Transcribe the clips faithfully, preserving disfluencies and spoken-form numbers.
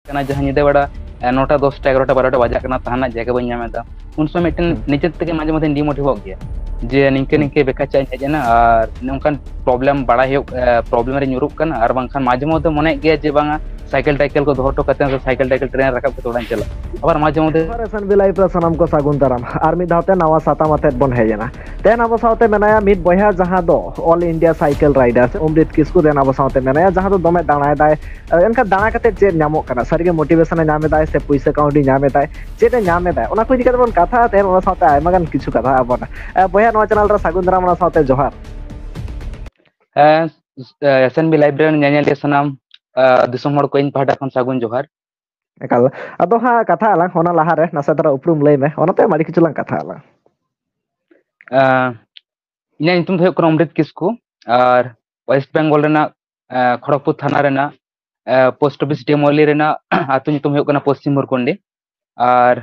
ᱠᱟᱱᱟ, ᱡᱟᱦᱟᱸ ᱧᱤᱫᱟᱹ ᱵᱮᱲᱟ ᱱᱚᱴᱟ, ᱫᱚᱥᱴᱟ, ᱮᱜᱟᱨᱚᱴᱟ, ᱵᱟᱨᱚᱴᱟ ᱵᱟᱡᱟᱜ ᱠᱟᱱᱟ, ᱛᱟᱦᱮᱱ ᱨᱮᱱᱟᱜ ᱡᱟᱭᱜᱟ ᱵᱟᱹᱧ ᱧᱟᱢ ᱮᱫᱟ᱾ ᱩᱱ ᱥᱚᱢᱚᱭ ᱢᱤᱫᱴᱮᱱ ᱱᱤᱡᱮ ᱛᱮᱜᱮ ᱢᱟᱡᱷᱮ ᱢᱚᱫᱽᱫᱷᱮ ᱰᱤᱢᱳᱴᱤᱵᱷᱚᱜ ᱜᱮᱭᱟ, ᱡᱮ ᱱᱤᱝᱠᱟᱹ ᱱᱤᱝᱠᱟᱹ ᱵᱮᱠᱟᱨ ᱪᱮᱫ ᱤᱧ ᱦᱮᱡ ᱮᱱᱟ ᱟᱨ ᱱᱚᱝᱠᱟᱱ ᱯᱨᱚᱵᱞᱮᱢ ᱵᱟᱲᱟᱭ ᱦᱩᱭᱩᱜ, ᱯᱨᱚᱵᱞᱮᱢ ᱨᱮ ᱧᱩᱨᱩᱜ ᱠᱟᱱᱟ᱾ ᱟᱨ ᱵᱟᱝᱠᱷᱟᱱ ᱢᱟᱡᱷᱮ ᱢᱚᱫᱽᱫᱷᱮ ᱢᱚᱱᱮᱜ ᱜᱮᱭᱟ ᱡᱮ ᱵᱟᱝᱟ, ᱥᱟᱭᱠᱮᱞ ᱴᱟᱭᱠᱮᱞ ᱠᱚ ᱫᱚᱦᱚ ᱦᱚᱴᱚ ᱠᱟᱛᱮ ᱥᱟᱭᱠᱮᱞ ᱴᱟᱭᱠᱮᱞ ᱴᱨᱮᱱ ᱨᱟᱠᱟᱵ ᱠᱟᱛᱮ ᱚᱲᱟᱜ ᱤᱧ ᱪᱟᱞᱟᱜᱼᱟ᱾ ᱟᱵᱟᱨ ᱢᱟᱡᱷᱮ ᱢᱚᱫᱽᱫᱷᱮ ᱡᱚᱦᱟᱨ ᱮᱥ ᱮᱱ ᱵᱤ ᱞᱟᱭᱤᱵᱷ ᱨᱮ ᱥᱟᱱᱟᱢ ᱠᱚ ᱥᱟᱹᱜᱩᱱ ᱫᱟᱨᱟᱢ᱾ ᱟᱨ ᱢᱤᱫ ᱫᱷᱟᱣ ᱛᱮ ᱱᱟᱣᱟ ᱥᱟᱛᱟᱢ ᱟᱛᱮᱫ ᱵᱚᱱ ᱦᱮᱡ ᱮᱱᱟ᱾ ᱛᱮᱦᱮᱧ ᱟᱵᱚ ᱥᱟᱶᱛᱮ ᱢᱮᱱᱟᱭᱟ ᱢᱤᱫ ᱵᱚᱭᱦᱟ, ᱡᱟᱦᱟᱸ ᱫᱚ All India Cycle Rider ᱚᱢᱨᱤᱛ ᱠᱤᱥᱠᱩ ᱛᱮᱦᱮᱧ ᱟᱵᱚ ᱥᱟᱶᱛᱮ ᱢᱮᱱᱟᱭᱟ, ᱡᱟᱦᱟᱸ ᱫᱚ ᱫᱚᱢᱮ ᱫᱟᱬᱟᱭᱮᱫᱟᱭ᱾ ᱮᱱᱠᱷᱟᱱ ᱫᱟᱬᱟ ᱠᱟᱛᱮ ᱪᱮᱫ ᱧᱟᱢᱚᱜ ᱠᱟᱱᱟ? ᱥᱟᱹᱨᱤᱜᱮ ᱢᱳᱴᱤᱵᱷᱮᱥᱚᱱ ᱮ ᱧᱟᱢ ᱮᱫᱟᱭ ᱥᱮ ᱯᱩᱭᱥᱟᱹ ᱠᱟᱹᱣᱰᱤ ᱧᱟᱢ ᱮᱫᱟᱭ? ᱪᱮᱫ ᱮ ᱧᱟᱢ ᱮᱫᱟᱭ? ᱚᱱᱟ ᱠᱚ ᱤᱫᱤ ᱠᱟᱛᱮ ᱵᱚᱱ ᱠᱟᱛᱷᱟᱜᱼᱟ ᱛᱮᱦᱮᱧ, ᱚᱱᱟ ᱥᱟᱶᱛᱮ ᱟᱭᱢᱟ ᱜᱟᱱ ᱠᱤᱪᱷᱩ ᱠᱟᱛᱷᱟ ᱟᱵᱚᱱ᱾ ᱮ, ᱵᱚᱭᱦᱟ, ᱱᱚᱣᱟ ᱪᱮᱱᱮᱞ ᱨᱮ ᱥᱟᱹᱜᱩᱱ ᱫᱟᱨᱟᱢ, ᱚᱱᱟ ᱥᱟᱶᱛᱮ ᱡᱚᱦᱟᱨ᱾ ᱮᱥ ᱮᱱ ᱵᱤ ᱞᱟᱭᱤᱵᱷ ᱨᱮᱱ ᱧᱮᱧᱮᱞᱤᱭᱟᱹ ᱥᱟᱱᱟᱢ, ᱮ, ᱫᱤᱥᱚᱢ ᱦᱚᱲ ᱠᱚ ᱤᱧ ᱯᱟᱦᱴᱟ ᱠᱷᱚᱱ ᱥᱟᱹᱜᱩᱱ ᱡᱚᱦᱟᱨ᱾ ᱮᱠᱟᱞ᱾ ᱟᱫᱚ ᱦᱟᱸᱜ ᱠᱟᱛᱷᱟᱜ ᱟᱞᱟᱝ, ᱚᱱᱟ ᱞᱟᱦᱟᱨᱮ ᱱᱟᱥᱮ ᱫᱷᱟᱨᱟ ᱩᱯᱨᱩᱢ ᱞᱟᱹᱭ ᱢᱮ, ᱚᱱᱟ ᱛᱟᱭᱚᱢ ᱟᱹᱰᱤ ᱠᱤᱪᱷᱩ ᱞᱟᱝ ᱠᱟᱛᱷᱟᱜ ᱟᱞᱟᱝ᱾ ᱮ, ᱤᱧᱟᱹᱜ ᱧᱩᱛᱩᱢ ᱫᱚ ᱦᱩᱭᱩᱜ ᱠᱟᱱᱟ ᱚᱢᱨᱤᱛ ᱠᱤᱥᱠᱩ᱾ ᱟᱨ ᱳᱭᱮᱥᱴ ᱵᱮᱝᱜᱚᱞ ᱨᱮᱱᱟᱜ, ᱮ, ᱠᱷᱚᱲᱚᱜᱽᱯᱩᱨ ᱛᱷᱟᱱᱟ ᱨᱮᱱᱟᱜ, ᱮ, ᱯᱳᱥᱴ ᱚᱯᱷᱤᱥ ᱰᱮᱢᱚᱞᱤ ᱨᱮᱱᱟᱜ ᱟᱹᱛᱩ ᱧᱩᱛᱩᱢ ᱦᱩᱭᱩᱜ ᱠᱟᱱᱟ ᱯᱚᱥᱪᱤᱢ ᱢᱩᱨᱠᱩᱱᱰᱤ᱾ ᱟᱨ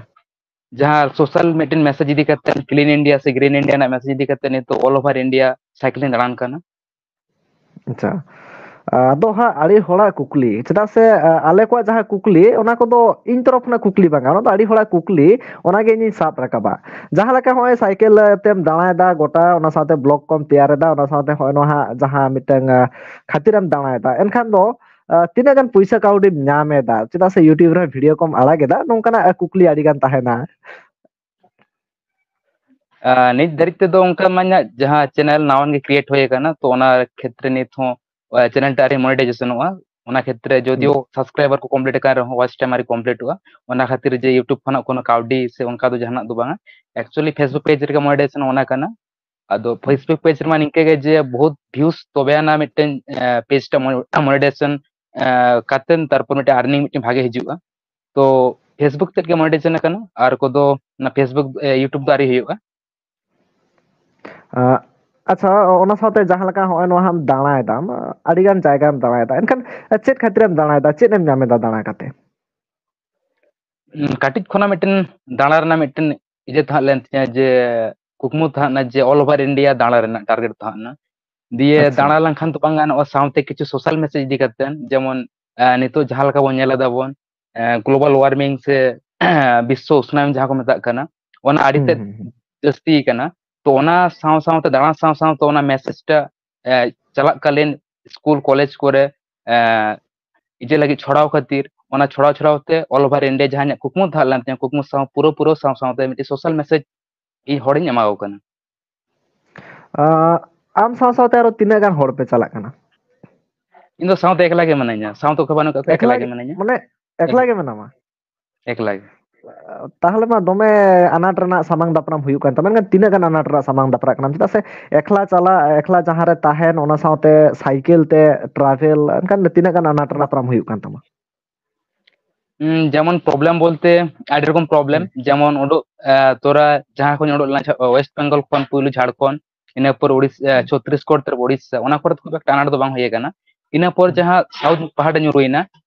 ᱡᱟᱦᱟᱸ ᱥᱳᱥᱟᱞ ᱢᱤᱫᱴᱮᱱ ᱢᱮᱥᱮᱡᱽ ᱤᱫᱤ ᱠᱟᱛᱮ, ᱠᱞᱤᱱ ᱤᱱᱰᱤᱭᱟ ᱥᱮ ᱜᱨᱤᱱ ᱤᱱᱰᱤᱭᱟ ᱨᱮᱱᱟᱜ ᱢᱮᱥᱮᱡᱽ ᱤᱫᱤ ᱠᱟᱛᱮ ᱱᱤᱛᱚᱜ ᱚᱞ ᱳᱵᱷᱟᱨ ᱤᱱᱰᱤᱭᱟ ᱥᱟᱭᱠᱮᱞ ᱤᱧ ᱫᱟᱬᱟᱱ ᱠᱟᱱᱟ᱾ ᱟᱪᱪᱷᱟ, ᱟᱫᱚ ᱦᱟᱸᱜ ᱟᱹᱰᱤ ᱦᱚᱲᱟᱜ ᱠᱩᱠᱞᱤ, ᱪᱮᱫᱟᱜ ᱥᱮ, ᱟ, ᱟᱞᱮ ᱠᱚᱣᱟᱜ ᱡᱟᱦᱟᱸ ᱠᱩᱠᱞᱤ, ᱚᱱᱟ ᱠᱚᱫᱚ ᱤᱧ ᱛᱚᱨᱚᱯ ᱠᱷᱚᱱᱟᱜ ᱠᱩᱠᱞᱤ ᱵᱟᱝᱟ, ᱚᱱᱟ ᱫᱚ ᱟᱹᱰᱤ ᱦᱚᱲᱟᱜ ᱠᱩᱠᱞᱤ, ᱚᱱᱟᱜᱮ ᱤᱧᱤᱧ ᱥᱟᱵ ᱨᱟᱠᱟᱵᱟ᱾ ᱡᱟᱦᱟᱸ ᱞᱮᱠᱟ ᱦᱚᱸᱜᱼᱚᱭ ᱥᱟᱭᱠᱮᱞ ᱛᱮᱢ ᱫᱟᱬᱟᱭᱮᱫᱟ ᱜᱚᱴᱟ, ᱚᱱᱟ ᱥᱟᱶᱛᱮ ᱵᱞᱚᱜ ᱠᱚᱢ ᱛᱮᱭᱟᱨ ᱮᱫᱟ, ᱚᱱᱟ ᱥᱟᱶᱛᱮ ᱦᱚᱸᱜᱼᱚᱭ ᱱᱚᱣᱟ ᱦᱟᱸᱜ ᱡᱟᱦᱟᱸ ᱢᱤᱫᱴᱟᱝ, ᱟ, ᱠᱷᱟᱹᱛᱤᱨᱮᱢ ᱫᱟᱬᱟᱭᱮᱫᱟ, ᱮᱱᱠᱷᱟᱱ ᱫᱚ, ᱟ, ᱛᱤᱱᱟᱹᱜ ᱜᱟᱱ ᱯᱩᱭᱥᱟᱹ ᱠᱟᱹᱣᱰᱤᱢ ᱧᱟᱢ ᱮᱫᱟ? ᱪᱮᱫᱟᱜ ᱥᱮ YouTube ᱨᱮ ᱵᱷᱤᱰᱤᱭᱳ ᱠᱚᱢ ᱟᱲᱟᱜ ᱮᱫᱟ, ᱱᱚᱝᱠᱟᱱᱟᱜ, ᱟ, ᱠᱩᱠᱞᱤ ᱟᱹᱰᱤ ᱜᱟᱱ ᱛᱟᱦᱮᱱᱟ᱾ ᱟ, ᱱᱤᱛ ᱫᱷᱟᱹᱨᱤᱡ ᱛᱮᱫᱚ ᱚᱱᱠᱟ ᱢᱟ ᱤᱧᱟᱹᱜ ᱡᱟᱦᱟᱸ ᱪᱮᱱᱮᱞ ᱱᱟᱣᱟ ᱜᱮ ᱠᱨᱤᱭᱮᱴ ᱦᱩᱭ ᱟᱠᱟᱱᱟ, ᱛᱚ ᱚᱱᱟ ᱠᱷᱮᱛᱨᱮ ᱱᱤᱛ ᱦᱚᱸ, ᱟ, ᱪᱮᱱᱮᱞ ᱴᱟᱜ ᱟᱹᱣᱨᱤ ᱢᱚᱱᱮᱴᱟᱭᱡᱮᱥᱚᱱᱚᱜᱼᱟ᱾ ᱚᱱᱟ ᱠᱷᱮᱛᱨᱮ ᱡᱚᱫᱤᱭᱳ ᱦᱩᱸ᱾ ᱥᱟᱵᱥᱠᱨᱟᱭᱵᱟᱨ ᱠᱚ ᱠᱚᱢᱯᱞᱤᱴ ᱟᱠᱟᱱ ᱨᱮᱦᱚᱸ, ᱣᱟᱪ ᱴᱟᱭᱤᱢ ᱟᱹᱣᱨᱤ ᱠᱚᱢᱯᱞᱤᱴᱚᱜᱼᱟ᱾ ᱚᱱᱟ ᱠᱷᱟᱹᱛᱤᱨ ᱡᱮ YouTube ᱠᱷᱚᱱᱟᱜ ᱠᱳᱱᱳ ᱠᱟᱹᱣᱰᱤ ᱥᱮ ᱚᱱᱠᱟ ᱫᱚ ᱡᱟᱦᱟᱱᱟᱜ ᱫᱚ ᱵᱟᱝᱟ᱾ ᱮᱠᱪᱩᱭᱮᱞᱤ Facebook ᱯᱮᱡᱽ ᱨᱮᱜᱮ ᱢᱚᱱᱮᱴᱟᱭᱡᱮᱥᱚᱱ ᱚᱱᱟ ᱠᱟᱱᱟ᱾ ᱟᱫᱚ ᱦᱩᱸ᱾ Facebook ᱯᱮᱡᱽ ᱨᱮᱢᱟ ᱱᱤᱝᱠᱟᱹ ᱜᱮ ᱡᱮ ᱵᱚᱦᱩᱛ ᱵᱷᱤᱭᱩᱥ ᱛᱚᱵᱮ ᱟᱱᱟ ᱢᱤᱫᱴᱮᱱ, ᱮ, ᱯᱮᱡᱽ ᱴᱟ ᱢᱚᱱᱮ-, ᱢᱚᱱᱮᱴᱟᱭᱡᱮᱥᱚᱱ, ᱮ, ᱠᱟᱛᱮᱱ ᱛᱟᱨᱯᱚᱨ ᱢᱤᱫᱴᱮᱱ ᱟᱨᱱᱤᱝ ᱢᱤᱫᱴᱮᱱ ᱵᱷᱟᱜᱮ ᱦᱤᱡᱩᱜᱼᱟ᱾ ᱛᱚ Facebook ᱛᱮᱫ ᱜᱮ ᱢᱚᱱᱮᱴᱟᱭᱡᱮᱥᱚᱱ ᱟᱠᱟᱱᱟ, ᱟᱨ ᱠᱚᱫᱚ ᱚᱱᱟ Facebook, ᱮ, YouTube ᱫᱚ ᱟᱹᱣᱨᱤ ᱦᱩᱭᱩᱜᱼᱟ᱾ ᱟ, ᱟᱪᱪᱷᱟ, ᱚᱱᱟ ᱥᱟᱶᱛᱮ ᱡᱟᱦᱟᱸ ᱞᱮᱠᱟ ᱦᱚᱸᱜᱼᱚᱭ ᱱᱚᱣᱟ ᱦᱟᱸᱜ ᱫᱟᱬᱟᱭᱮᱫᱟᱢ, ᱟᱹᱰᱤᱜᱟᱱ ᱡᱟᱭᱜᱟᱢ ᱫᱟᱬᱟᱭᱮᱫᱟ, ᱮᱱᱠᱷᱟᱱ ᱪᱮᱫ ᱠᱷᱟᱹᱛᱤᱨᱮᱢ ᱫᱟᱬᱟᱭᱮᱫᱟ? ᱪᱮᱫ ᱮᱢ ᱧᱟᱢ ᱮᱫᱟ ᱫᱟᱬᱟ ᱠᱟᱛᱮ? ᱩᱸ, ᱠᱟᱹᱴᱤᱡ ᱠᱷᱚᱱᱟᱜ ᱢᱤᱫᱴᱮᱱ ᱫᱟᱬᱟ ᱨᱮᱱᱟᱜ ᱢᱤᱫᱴᱮᱱ ᱤᱭᱟᱹ ᱛᱟᱦᱮᱸ ᱞᱮᱱ ᱛᱤᱧᱟᱹ ᱡᱮ ᱠᱩᱠᱢᱩ ᱛᱟᱦᱮᱸ ᱞᱮᱱᱟ ᱡᱮ all over India ᱫᱟᱬᱟ ᱨᱮᱱᱟᱜ ᱴᱟᱨᱜᱮᱴ ᱛᱟᱦᱮᱸ ᱞᱮᱱᱟ᱾ ᱫᱤᱭᱮ ᱟᱪᱪᱷᱟ᱾ ᱫᱟᱬᱟ ᱞᱮᱱᱠᱷᱟᱱ ᱫᱚ ᱵᱟᱝ ᱜᱟᱱᱚᱜᱼᱟ, ᱥᱟᱶᱛᱮ ᱠᱤᱪᱷᱩ ᱥᱳᱥᱟᱞ ᱢᱮᱥᱮᱡᱽ ᱤᱫᱤ ᱠᱟᱛᱮ, ᱡᱮᱢᱚᱱ, ᱮ, ᱱᱤᱛᱚᱜ ᱡᱟᱦᱟᱸ ᱞᱮᱠᱟ ᱵᱚᱱ ᱧᱮᱞ ᱮᱫᱟ ᱵᱚᱱ, ᱜᱞᱳᱵᱟᱞ ᱳᱣᱟᱨᱢᱤᱝ ᱥᱮ ᱵᱤᱥᱥᱚ ᱩᱥᱱᱟᱭᱚᱱ ᱡᱟᱦᱟᱸ ᱠᱚ ᱢᱮᱛᱟᱜ ᱠᱟᱱᱟ, ᱚᱱᱟ ᱟᱹᱰᱤ ᱛᱮᱫ ᱡᱟᱹᱥᱛᱤ ᱠᱟᱱᱟ᱾ ᱛᱚ ᱚᱱᱟ ᱥᱟᱶ ᱥᱟᱶᱛᱮ, ᱫᱟᱬᱟ ᱥᱟᱶ ᱥᱟᱶᱛᱮ ᱚᱱᱟ ᱢᱮᱥᱮᱡᱽ ᱴᱟ ᱪᱟᱞᱟᱜ ᱠᱟᱞᱤᱱ ᱥᱠᱩᱞ ᱠᱚᱞᱮᱡᱽ ᱠᱚᱨᱮ ᱤᱡᱮ ᱞᱟᱹᱜᱤᱫ ᱪᱷᱚᱲᱟᱣ ᱠᱷᱟᱹᱛᱤᱨ, ᱚᱱᱟ ᱪᱷᱚᱲᱟᱣ ᱪᱷᱚᱲᱟᱣ ᱛᱮ ᱚᱞ ᱳᱵᱷᱟᱨ ᱤᱱᱰᱤᱭᱟ ᱡᱟᱦᱟᱸ ᱤᱧᱟᱹᱜ ᱠᱩᱠᱢᱩ ᱛᱟᱦᱮᱸ ᱞᱮᱱ ᱛᱤᱧᱟᱹ, ᱠᱩᱠᱢᱩ ᱥᱟᱶ ᱯᱩᱨᱟᱹ ᱯᱩᱨᱟᱹ ᱥᱟᱶ ᱥᱟᱶᱛᱮ ᱢᱤᱫᱴᱤᱡ ᱥᱳᱥᱟᱞ ᱢᱮᱥᱮᱡᱽ ᱤᱧ ᱦᱚᱲᱤᱧ ᱮᱢᱟ ᱠᱚ ᱠᱟᱱᱟ᱾ ᱟᱸ, ᱟᱢ ᱥᱟᱶ ᱥᱟᱶᱛᱮ ᱟᱨᱚ ᱛᱤᱱᱟᱹᱜ ᱜᱟᱱ ᱦᱚᱲ ᱯᱮ ᱪᱟᱞᱟᱜ ᱠᱟᱱᱟ? ᱤᱧ ᱫᱚ ᱥᱟᱶᱛᱮ ᱮᱠᱞᱟ ᱜᱮ ᱢᱤᱱᱟᱹᱧᱟ, ᱥᱟᱶᱛᱮ ᱚᱠᱚᱭ ᱵᱟᱹᱱᱩᱜ ᱠᱟᱜ ᱠᱚᱣᱟ, ᱮᱠᱞᱟ ᱮᱠᱞᱟ ᱜᱮ ᱜᱮ, ᱢᱤᱱᱟᱹᱧᱟ᱾ ᱢᱟᱱᱮ ᱮᱠᱞᱟ ᱮᱠ-, ᱜᱮ ᱢᱮᱱᱟᱢᱟ? ᱮᱠᱞᱟ ᱜᱮ᱾ ᱛᱟᱦᱚᱞᱮ ᱢᱟ ᱫᱚᱢᱮ ᱟᱱᱟᱴ ᱨᱮᱱᱟᱜ ᱥᱟᱢᱟᱝ ᱫᱟᱯᱨᱟᱢ ᱦᱩᱭᱩᱜ ᱠᱟᱱ ᱛᱟᱢᱟ᱾ ᱢᱮᱱᱠᱷᱟᱱ ᱛᱤᱱᱟᱹᱜ ᱜᱟᱱ ᱟᱱᱟᱴ ᱨᱮᱱᱟᱜ ᱥᱟᱢᱟᱝ ᱫᱟᱯᱨᱟᱜ ᱠᱟᱱᱟᱢ? ᱪᱮᱫᱟᱜ ᱥᱮ ᱮᱠᱞᱟ ᱪᱟᱞᱟᱜ, ᱮᱠᱞᱟ ᱡᱟᱦᱟᱸ ᱨᱮ ᱛᱟᱦᱮᱱ, ᱚᱱᱟ ᱥᱟᱶᱛᱮ ᱥᱟᱭᱠᱮᱞ ᱛᱮ ᱴᱨᱟᱵᱷᱮᱞ, ᱮᱱᱠᱷᱟᱱ ᱛᱤᱱᱟᱹᱜ ᱜᱟᱱ ᱟᱱᱟᱴ ᱨᱮᱱᱟᱜ ᱫᱟᱯᱨᱟᱢ ᱦᱩᱭᱩᱜ ᱠᱟᱱ ᱛᱟᱢᱟ? ᱩᱸ, ᱡᱮᱢᱚᱱ ᱯᱨᱚᱵᱞᱮᱢ ᱵᱚᱞᱛᱮ ᱟᱹᱰᱤ ᱨᱚᱠᱚᱢ ᱯᱨᱚᱵᱞᱮᱢ᱾ ᱦᱩᱸ᱾ ᱡᱮᱢᱚᱱ ᱩᱰᱩᱠ, ᱮ, ᱛᱚᱨᱟ ᱡᱟᱦᱟᱸ ᱠᱷᱚᱱ ᱩᱰᱩᱠ ᱞᱮᱱᱟ, ᱡᱷᱟ-, ᱳᱭᱮᱥᱴ ᱵᱮᱝᱜᱚᱞ ᱠᱷᱚᱱ ᱯᱩᱭᱞᱩ ᱡᱷᱟᱲᱠᱷᱚᱸᱰ, ᱤᱱᱟᱹ ᱯᱚᱨ ᱩᱲᱤᱥ-, ᱮ, ᱦᱩᱸ᱾ ᱪᱷᱚᱛᱨᱤᱥᱜᱚᱲ, ᱛᱟᱨᱯᱚᱨ ᱩᱲᱤᱥᱥᱟ, ᱚᱱᱟ ᱠᱚᱨᱮ ᱫᱚ ᱠᱷᱩᱵ ᱮᱠᱴᱟ ᱟᱱᱟᱴ ᱫᱚ ᱵᱟᱝ ᱦᱩᱭ ᱟᱠᱟᱱᱟ᱾ ᱤᱱᱟᱹ ᱯᱚᱨ ᱦᱩᱸ᱾ ᱡᱟᱦᱟᱸ ᱥᱟᱣᱩᱛᱷ ᱯᱟᱦᱴᱟ ᱧᱩᱨᱩᱭᱮᱱᱟ,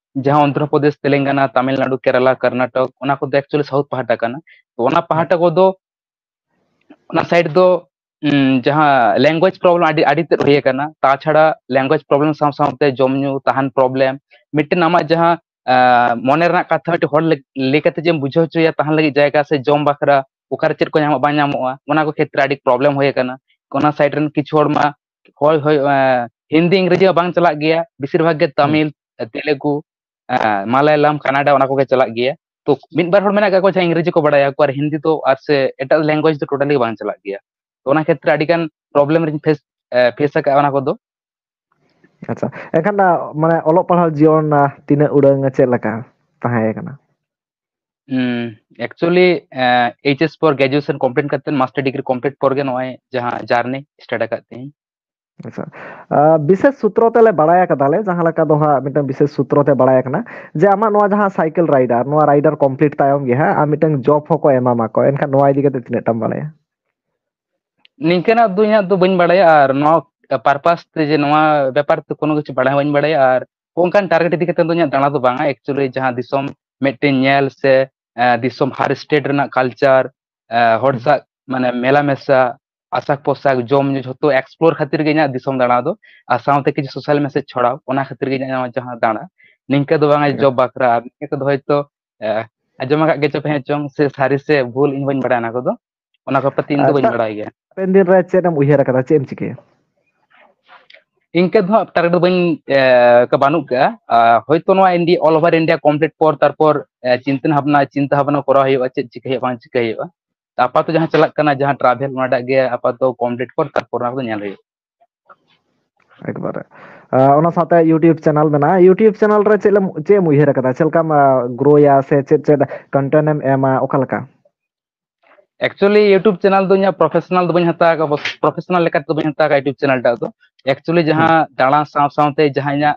ᱡᱟᱦᱟᱸ ᱚᱱᱫᱷᱨᱚ ᱯᱨᱚᱫᱮᱥ, ᱛᱮᱞᱮᱝᱜᱟᱱᱟ, ᱛᱟᱢᱤᱞᱱᱟᱲᱩ, ᱠᱮᱨᱟᱞᱟ, ᱠᱚᱨᱱᱟᱴᱚᱠ, ᱚᱱᱟ ᱠᱚᱫᱚ actually ᱥᱟᱣᱩᱛᱷ ᱯᱟᱦᱴᱟ ᱠᱟᱱᱟ᱾ ᱛᱚ ᱚᱱᱟ ᱦᱩᱸ᱾ ᱯᱟᱦᱴᱟ ᱠᱚᱫᱚ, ᱚᱱᱟ ᱥᱟᱭᱤᱰ ᱫᱚ, ᱩᱸ, ᱡᱟᱦᱟᱸ ᱞᱮᱝᱜᱩᱭᱮᱡᱽ ᱯᱨᱚᱵᱞᱮᱢ ᱟᱹᱰᱤ, ᱟᱹᱰᱤ ᱛᱮᱫ ᱦᱩᱭ ᱟᱠᱟᱱᱟ᱾ ᱛᱟᱪᱷᱟᱲᱟ ᱞᱮᱝᱜᱩᱭᱮᱡᱽ ᱯᱨᱚᱵᱞᱮᱢ ᱥᱟᱶ ᱥᱟᱶᱛᱮ ᱡᱚᱢ ᱧᱩ, ᱛᱟᱦᱮᱱ ᱯᱨᱚᱵᱞᱮᱢ, ᱢᱤᱫᱴᱮᱱ ᱟᱢᱟᱜ ᱡᱟᱦᱟᱸ, ᱟ, ᱢᱚᱱᱮ ᱨᱮᱱᱟᱜ ᱠᱟᱛᱷᱟ ᱢᱤᱫᱴᱮᱱ ᱦᱚᱲ ᱞᱟᱹᱜ-, ᱞᱟᱹᱭ ᱠᱟᱛᱮ ᱡᱮᱢ ᱵᱩᱡᱷᱟᱹᱣ ᱦᱚᱪᱚᱭᱟ, ᱛᱟᱦᱮᱱ ᱞᱟᱹᱜᱤᱫ ᱡᱟᱭᱜᱟ ᱥᱮ ᱡᱚᱢ ᱵᱟᱠᱷᱨᱟ ᱚᱠᱟᱨᱮ ᱪᱮᱫ ᱠᱚ ᱧᱟᱢᱚᱜ ᱵᱟᱝ ᱧᱟᱢᱚᱜᱼᱟ, ᱚᱱᱟ ᱠᱚ ᱠᱷᱮᱛᱨᱮ ᱟᱹᱰᱤ ᱯᱨᱚᱵᱞᱮᱢ ᱦᱩᱭ ᱟᱠᱟᱱᱟ᱾ ᱚᱱᱟ ᱥᱟᱭᱤᱰ ᱨᱮᱱ ᱠᱤᱪᱷᱩ ᱦᱚᱲ ᱢᱟ ᱦᱚᱭ, ᱦᱚᱭ, ᱮ, ᱦᱤᱱᱫᱤ ᱤᱝᱨᱮᱡᱤ ᱦᱚᱸ ᱵᱟᱝ ᱪᱟᱞᱟᱜ ᱜᱮᱭᱟ, ᱵᱮᱥᱤᱨ ᱵᱷᱟᱜᱽ ᱜᱮ ᱦᱩᱸ᱾ ᱛᱟᱢᱤᱞ, ᱛᱮᱞᱮᱜᱩ, ᱮ, ᱢᱟᱞᱟᱭᱟᱞᱟᱢ, ᱠᱟᱱᱟᱰᱟ, ᱚᱱᱟ ᱠᱚᱜᱮ ᱪᱟᱞᱟᱜ ᱜᱮᱭᱟ᱾ ᱛᱚ ᱢᱤᱫ ᱵᱟᱨ ᱦᱚᱲ ᱢᱮᱱᱟᱜ ᱠᱟᱜ ᱠᱚᱣᱟ ᱡᱟᱦᱟᱸ ᱤᱝᱨᱮᱡᱤ ᱠᱚ ᱵᱟᱲᱟᱭᱟ, ᱟᱨ ᱦᱤᱱᱫᱤ ᱫᱚ ᱟᱨ ᱥᱮ ᱮᱴᱟᱜ ᱞᱮᱝᱜᱩᱭᱮᱡᱽ ᱫᱚ ᱴᱳᱴᱟᱞᱤ ᱵᱟᱝ ᱪᱟᱞᱟᱜ ᱜᱮᱭᱟ᱾ ᱛᱚ ᱚᱱᱟ ᱠᱷᱮᱛᱨᱮ ᱟᱹᱰᱤ ᱜᱟᱱ ᱯᱨᱚᱵᱞᱮᱢ ᱨᱤᱧ ᱯᱷᱮᱥ, ᱮ, ᱯᱷᱮᱥ ᱟᱠᱟᱫᱼᱟ ᱚᱱᱟ ᱠᱚᱫᱚ᱾ ᱟᱪᱪᱷᱟ, ᱮᱱᱠᱷᱟᱱ, ᱟ, ᱢᱟᱱᱮ ᱚᱞᱚᱜ ᱯᱟᱲᱦᱟᱣ ᱡᱤᱭᱚᱱ, ᱟ, ᱛᱤᱱᱟᱹᱜ ᱩᱰᱟᱹᱝ ᱪᱮᱫ ᱞᱮᱠᱟ ᱛᱟᱦᱮᱸ ᱠᱟᱱᱟ? ᱩᱸ, actually, ᱮ, ᱮᱭᱤᱪ ᱮᱥ ᱯᱚᱨ ᱜᱨᱮᱡᱩᱭᱮᱥᱚᱱ ᱠᱚᱢᱯᱞᱤᱴ ᱠᱟᱛᱮ, ᱢᱟᱥᱴᱟᱨ ᱰᱤᱜᱽᱨᱤ ᱠᱚᱢᱯᱞᱤᱴ ᱯᱚᱨ ᱜᱮ ᱱᱚᱜᱼᱚᱭ ᱡᱟᱦᱟᱸ ᱡᱟᱨᱱᱤ ᱥᱴᱟᱨᱴ ᱟᱠᱟᱫ ᱛᱤᱧ᱾ ᱟᱪᱪᱷᱟ᱾ ᱟ, ᱵᱤᱥᱮᱥ ᱥᱩᱛᱨᱚ ᱛᱮᱞᱮ ᱵᱟᱲᱟᱭ ᱟᱠᱟᱫᱟᱞᱮ, ᱡᱟᱦᱟᱸ ᱞᱮᱠᱟ ᱫᱚ ᱦᱟᱸᱜ ᱢᱤᱫᱴᱟᱝ ᱵᱤᱥᱮᱥ ᱥᱩᱛᱨᱚ ᱛᱮ ᱵᱟᱲᱟᱭ ᱟᱠᱟᱱᱟ ᱡᱮ ᱟᱢᱟᱜ ᱱᱚᱣᱟ ᱡᱟᱦᱟᱸ ᱥᱟᱭᱠᱮᱞ ᱨᱟᱭᱰᱟᱨ, ᱱᱚᱣᱟ ᱨᱟᱭᱰᱟᱨ ᱠᱚᱢᱯᱞᱤᱴ ᱛᱟᱭᱚᱢ ᱜᱮ ᱦᱟᱸᱜ ᱟᱢ ᱢᱤᱫᱴᱟᱝ ᱡᱚᱵ ᱦᱚᱸᱠᱚ ᱮᱢᱟᱢᱟ ᱠᱚ, ᱮᱱᱠᱷᱟᱱ ᱱᱚᱣᱟ ᱤᱫᱤ ᱠᱟᱛᱮ ᱛᱤᱱᱟᱹᱜ ᱴᱟᱢ ᱵᱟᱲᱟᱭᱟ? ᱱᱤᱝᱠᱟᱹᱱᱟᱜ ᱫᱚ ᱤᱧᱟᱹᱜ ᱫᱚ ᱵᱟᱹᱧ ᱵᱟᱲᱟᱭᱟ, ᱟᱨ ᱱᱚᱣᱟ ᱯᱟᱨᱯᱟᱥ ᱛᱮ ᱡᱮ ᱱᱚᱣᱟ ᱵᱮᱯᱟᱨ ᱛᱮ ᱠᱳᱱᱳ ᱠᱤᱪᱷᱩ ᱵᱟᱲᱟᱭ ᱦᱚᱸ ᱵᱟᱹᱧ ᱵᱟᱲᱟᱭᱟ, ᱟᱨ ᱚᱱᱠᱟᱱ ᱴᱟᱨᱜᱮᱴ ᱤᱫᱤ ᱠᱟᱛᱮ ᱫᱚ ᱤᱧᱟᱹᱜ ᱫᱟᱬᱟ ᱫᱚ ᱵᱟᱝᱟ᱾ Actually ᱡᱟᱦᱟᱸ ᱫᱤᱥᱚᱢ ᱢᱤᱫᱴᱮᱱ ᱧᱮᱞ ᱥᱮ, ᱮ, ᱫᱤᱥᱚᱢ ᱦᱟᱨ ᱥᱴᱮᱴ ᱨᱮᱱᱟᱜ ᱠᱟᱞᱪᱟᱨ, ᱮ, ᱦᱚᱲ ᱦᱩᱸ᱾ ᱥᱟᱶ ᱢᱟᱱᱮ ᱢᱮᱞᱟ ᱢᱮᱥᱟ, ᱟᱥᱟᱠ ᱯᱳᱥᱟᱠ, ᱡᱚᱢ ᱧᱩ ᱡᱷᱚᱛᱚ ᱮᱠᱥᱯᱞᱳᱨ ᱠᱷᱟᱹᱛᱤᱨ ᱜᱮ ᱤᱧᱟᱹᱜ ᱫᱤᱥᱚᱢ ᱫᱟᱬᱟ ᱫᱚ, ᱟᱨ ᱥᱟᱶᱛᱮ ᱠᱤᱪᱷᱩ ᱥᱳᱥᱟᱞ ᱢᱮᱥᱮᱡᱽ ᱪᱷᱚᱲᱟᱣ, ᱚᱱᱟ ᱠᱷᱟᱹᱛᱤᱨ ᱜᱮ ᱤᱧᱟᱹᱜ ᱱᱚᱣᱟ ᱡᱟᱦᱟᱸ ᱫᱟᱬᱟ᱾ ᱱᱤᱝᱠᱟᱹ ᱫᱚ ᱵᱟᱝᱟ ᱡᱚᱵ ᱵᱟᱠᱷᱨᱟ, ᱟᱨ ᱱᱤᱝᱠᱟᱹ ᱠᱚᱫᱚ ᱦᱚᱭᱛᱳ ᱟᱸᱡᱚᱢ ᱟᱠᱟᱫ ᱜᱮ ᱪᱚᱯᱮ ᱦᱮᱸ ᱪᱚᱝ ᱥᱮ ᱥᱟᱹᱨᱤ ᱥᱮ ᱵᱷᱩᱞ, ᱤᱧ ᱵᱟᱹᱧ ᱵᱟᱲᱟᱭᱟ ᱚᱱᱟ ᱠᱚᱫᱚ᱾ ᱚᱱᱟ ᱠᱚ ᱯᱨᱚᱛᱤ ᱤᱧ ᱫᱚ ᱵᱟᱹᱧ ᱵᱟᱲᱟᱭ ᱜᱮᱭᱟ᱾ ᱦᱟᱯᱮᱱ ᱫᱤᱱ ᱨᱮ ᱪᱮᱫ ᱮᱢ ᱩᱭᱦᱟᱹᱨ ᱟᱠᱟᱫᱟ, ᱪᱮᱫ ᱮᱢ ᱪᱤᱠᱟᱹᱭᱟ? ᱤᱱᱠᱟᱹ ᱫᱚ ᱦᱟᱸᱜ ᱴᱟᱨᱜᱮᱴ ᱫᱚ ᱵᱟᱹᱧ ᱵᱟᱹᱱᱩᱜ ᱠᱟᱜᱼᱟ᱾ ᱦᱚᱭᱛᱳ ᱱᱚᱣᱟ ᱤᱱᱰᱤᱭᱟ ᱚᱞ ᱳᱵᱷᱟᱨ ᱤᱱᱰᱤᱭᱟ ᱠᱚᱢᱯᱞᱤᱴ ᱯᱚᱨ ᱛᱟᱨᱯᱚᱨ ᱪᱤᱱᱛᱟᱹ ᱵᱷᱟᱵᱽᱱᱟ ᱪᱤᱱᱛᱟᱹ ᱵᱷᱟᱵᱽᱱᱟ ᱠᱚᱨᱟᱣ ᱦᱩᱭᱩᱜᱼᱟ, ᱪᱮᱫ ᱪᱤᱠᱟᱹ ᱦᱩᱭᱩᱜᱼᱟ ᱵᱟᱝ ᱪᱤᱠᱟᱹ ᱦᱩᱭᱩᱜᱼᱟ᱾ ᱟᱯᱟᱛᱚ ᱡᱟᱦᱟᱸ ᱪᱟᱞᱟᱜ ᱠᱟᱱᱟ, ᱡᱟᱦᱟᱸ ᱴᱨᱟᱵᱷᱮᱞ, ᱚᱱᱟᱴᱟᱜ ᱜᱮ ᱟᱯᱟᱛᱚ ᱠᱚᱢᱯᱞᱤᱴ ᱯᱚᱨ ᱛᱟᱨᱯᱚᱨ ᱚᱱᱟ ᱠᱚᱫᱚ ᱧᱮᱞ ᱦᱩᱭᱩᱜᱼᱟ᱾ ᱮᱠᱵᱟᱨᱮ᱾ ᱚᱱᱟ ᱥᱟᱶᱛᱮ YouTube ᱪᱮᱱᱮᱞ ᱢᱮᱱᱟᱜᱼᱟ, YouTube ᱪᱮᱱᱮᱞ ᱨᱮ ᱪᱮᱫ ᱮᱢ ᱪᱮᱫ ᱮᱢ ᱩᱭᱦᱟᱹᱨ ᱟᱠᱟᱫᱟ? ᱪᱮᱫ ᱞᱮᱠᱟᱢ ᱜᱨᱳᱭᱟ ᱥᱮ ᱪᱮᱫ ᱪᱮᱫ ᱠᱚᱱᱴᱮᱱᱴ ᱮᱢ ᱮᱢᱟ, ᱚᱠᱟ ᱞᱮᱠᱟ? ᱮᱠᱪᱩᱭᱮᱞᱤ YouTube ᱪᱮᱱᱮᱞ ᱫᱚ ᱤᱧᱟᱹᱜ ᱯᱨᱚᱯᱷᱮᱥᱚᱱᱟᱞ ᱫᱚ ᱵᱟᱹᱧ ᱦᱟᱛᱟᱣ ᱟᱠᱟᱫᱼᱟ, ᱯᱨᱚᱯᱷᱮᱥᱚᱱᱟᱞ ᱞᱮᱠᱟ ᱛᱮᱫᱚ ᱵᱟᱹᱧ ᱦᱟᱛᱟᱣ ᱟᱠᱟᱫᱼᱟ YouTube ᱪᱮᱱᱮᱞ ᱴᱟᱜ ᱫᱚ᱾ ᱮᱠᱪᱩᱭᱮᱞᱤ ᱡᱟᱦᱟᱸ ᱫᱟᱬᱟ ᱥᱟᱶ ᱥᱟᱶᱛᱮ ᱡᱟᱦᱟᱸ ᱤᱧᱟᱹᱜ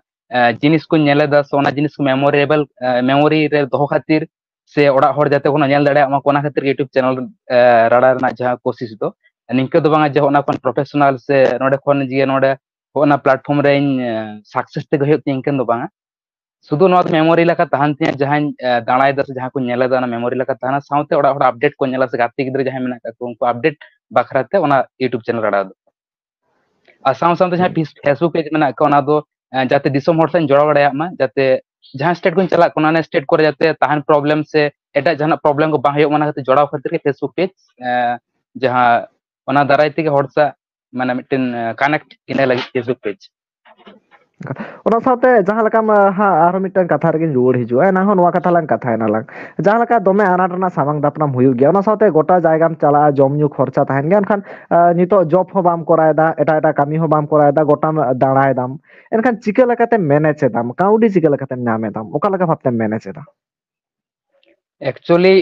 ᱡᱤᱱᱤᱥ ᱠᱚᱧ ᱧᱮᱞ ᱮᱫᱟ, ᱥᱮ ᱚᱱᱟ ᱡᱤᱱᱤᱥ ᱠᱚ ᱢᱮᱢᱳᱨᱮᱵᱚᱞ ᱢᱮᱢᱳᱨᱤ ᱨᱮ ᱫᱚᱦᱚ ᱠᱷᱟᱹᱛᱤᱨ, ᱥᱮ ᱚᱲᱟᱜ ᱦᱚᱲ ᱡᱟᱛᱮ ᱠᱚ ᱧᱮᱞ ᱫᱟᱲᱮᱭᱟᱜ ᱢᱟ, ᱚᱱᱟ ᱠᱷᱟᱹᱛᱤᱨ YouTube ᱪᱮᱱᱮᱞ ᱨᱟᱲᱟ ᱨᱮᱱᱟᱜ ᱡᱟᱦᱟᱸ ᱠᱳᱥᱤᱥ ᱫᱚ᱾ ᱱᱤᱝᱠᱟᱹ ᱫᱚ ᱵᱟᱝᱟ ᱡᱮ ᱚᱱᱟ ᱠᱷᱚᱱ ᱯᱨᱚᱯᱷᱮᱥᱚᱱᱟᱞ ᱥᱮ ᱱᱚᱰᱮ ᱠᱷᱚᱱ ᱡᱮ ᱱᱚᱰᱮ ᱚᱱᱟ ᱯᱞᱟᱴᱯᱷᱚᱨᱢ ᱨᱮᱧ ᱥᱟᱠᱥᱮᱥ ᱛᱮᱜᱮ ᱦᱩᱭᱩᱜ ᱛᱤᱧ, ᱤᱱᱠᱟᱹ ᱫᱚ ᱵᱟᱝᱟ᱾ ᱥᱩᱫᱷᱩ ᱱᱚᱣᱟ ᱫᱚ ᱢᱮᱢᱳᱨᱤ ᱞᱮᱠᱟ ᱛᱟᱦᱮᱱ ᱛᱤᱧᱟᱹ, ᱡᱟᱦᱟᱸᱧ ᱫᱟᱬᱟᱭᱮᱫᱟ ᱥᱮ ᱡᱟᱦᱟᱸ ᱠᱚᱧ ᱧᱮᱞ ᱮᱫᱟ, ᱚᱱᱟ ᱢᱮᱢᱳᱨᱤ ᱞᱮᱠᱟ ᱛᱟᱦᱮᱱᱟ᱾ ᱥᱟᱶᱛᱮ ᱚᱲᱟᱜ ᱦᱚᱲ ᱟᱯᱰᱮᱴ ᱠᱚ ᱧᱮᱞᱟ ᱥᱮ ᱜᱟᱛᱮ ᱜᱤᱫᱽᱨᱟᱹ ᱡᱟᱦᱟᱸᱭ ᱢᱮᱱᱟᱜ ᱠᱟᱜ ᱠᱚ, ᱩᱱᱠᱩ ᱟᱯᱰᱮᱴ ᱵᱟᱠᱷᱨᱟ ᱛᱮ ᱚᱱᱟ YouTube ᱪᱮᱱᱮᱞ ᱨᱟᱲᱟ ᱫᱚ᱾ ᱟᱨ ᱥᱟᱶ ᱥᱟᱶᱛᱮ ᱡᱟᱦᱟᱸ ᱯᱷᱮᱥᱵᱩᱠ ᱯᱮᱡᱽ ᱢᱮᱱᱟᱜ ᱠᱟᱜ, ᱚᱱᱟ ᱫᱚ ᱡᱟᱛᱮ ᱫᱤᱥᱚᱢ ᱦᱚᱲ ᱥᱟᱶ ᱡᱚᱲᱟᱣ ᱫᱟᱲᱮᱭᱟᱜ ᱢᱟ, ᱡᱟᱛᱮ ᱡᱟᱦᱟᱸ ᱥᱴᱮᱴ ᱠᱚᱧ ᱪᱟᱞᱟᱜ ᱠᱟᱱᱟ, ᱚᱱᱟ ᱥᱴᱮᱴ ᱠᱚᱨᱮ ᱡᱟᱛᱮ ᱛᱟᱦᱮᱱ ᱯᱨᱚᱵᱞᱮᱢ ᱥᱮ ᱮᱴᱟᱜ ᱡᱟᱦᱟᱱᱟᱜ ᱯᱨᱚᱵᱞᱮᱢ ᱠᱚ ᱵᱟᱝ ᱦᱩᱭᱩᱜ ᱢᱟ, ᱚᱱᱟ ᱠᱷᱟᱹᱛᱤᱨ ᱡᱚᱲᱟᱣ ᱠᱷᱟᱹᱛᱤᱨ ᱜᱮ ᱯᱷᱮᱥᱵᱩᱠ ᱯᱮᱡᱽ, ᱡᱟᱦᱟᱸ ᱚᱱᱟ ᱫᱟᱨᱟᱭ ᱛᱮᱜᱮ ᱦᱚᱲ ᱥᱟᱶ ᱢᱟᱱᱮ ᱢᱤᱫᱴᱮᱱ ᱠᱟᱱᱮᱠᱴ ᱤᱱᱟᱹ ᱞᱟᱹᱜᱤᱫ ᱯᱷᱮᱥᱵᱩᱠ ᱯᱮᱡᱽ᱾ ᱚᱱᱟ ᱥᱟᱶᱛᱮ ᱡᱟᱦᱟᱸ ᱞᱮᱠᱟᱢ ᱦᱟᱸᱜ ᱟᱨᱦᱚᱸ ᱢᱤᱫᱴᱟᱝ ᱠᱟᱛᱷᱟ ᱨᱮᱜᱮᱧ ᱨᱩᱣᱟᱹᱲ ᱦᱤᱡᱩᱜᱼᱟ, ᱮᱱᱟᱝ ᱦᱚᱸ ᱱᱚᱣᱟ ᱠᱟᱛᱷᱟ ᱞᱟᱝ ᱠᱟᱛᱷᱟᱭᱮᱱᱟ ᱞᱟᱝ, ᱡᱟᱦᱟᱸ ᱞᱮᱠᱟ ᱫᱚᱢᱮ ᱟᱱᱟᱴ ᱨᱮᱱᱟᱜ ᱥᱟᱢᱟᱝ ᱫᱟᱯᱨᱟᱢ ᱦᱩᱭᱩᱜ ᱜᱮᱭᱟ, ᱚᱱᱟ ᱥᱟᱶᱛᱮ ᱜᱚᱴᱟ ᱡᱟᱭᱜᱟᱢ ᱪᱟᱞᱟᱜᱼᱟ, ᱡᱚᱢ ᱧᱩ ᱠᱷᱚᱨᱪᱟ ᱛᱟᱦᱮᱱ ᱜᱮᱭᱟ, ᱮᱱᱠᱷᱟᱱ ᱱᱤᱛᱚᱜ ᱡᱚᱵ ᱦᱚᱸ ᱵᱟᱢ ᱠᱚᱨᱟᱣᱮᱫᱟ, ᱮᱴᱟᱜ ᱮᱴᱟᱜ ᱠᱟᱹᱢᱤ ᱦᱚᱸ ᱵᱟᱢ ᱠᱚᱨᱟᱣᱮᱫᱟ, ᱜᱚᱴᱟᱢ ᱫᱟᱬᱟᱭᱮᱫᱟᱢ, ᱮᱱᱠᱷᱟᱱ ᱪᱤᱠᱟᱹ ᱞᱮᱠᱟᱛᱮᱢ ᱢᱮᱱᱮᱡ ᱮᱫᱟᱢ? ᱠᱟᱹᱣᱰᱤ ᱪᱤᱠᱟᱹ ᱞᱮᱠᱟᱛᱮᱢ ᱧᱟᱢ ᱮᱫᱟᱢ? ᱚᱠᱟ ᱞᱮᱠᱟ ᱵᱷᱟᱵᱛᱮᱢ ᱢᱮᱱᱮᱡ ᱮᱫᱟ? ᱮᱠᱪᱩᱭᱮᱞᱤ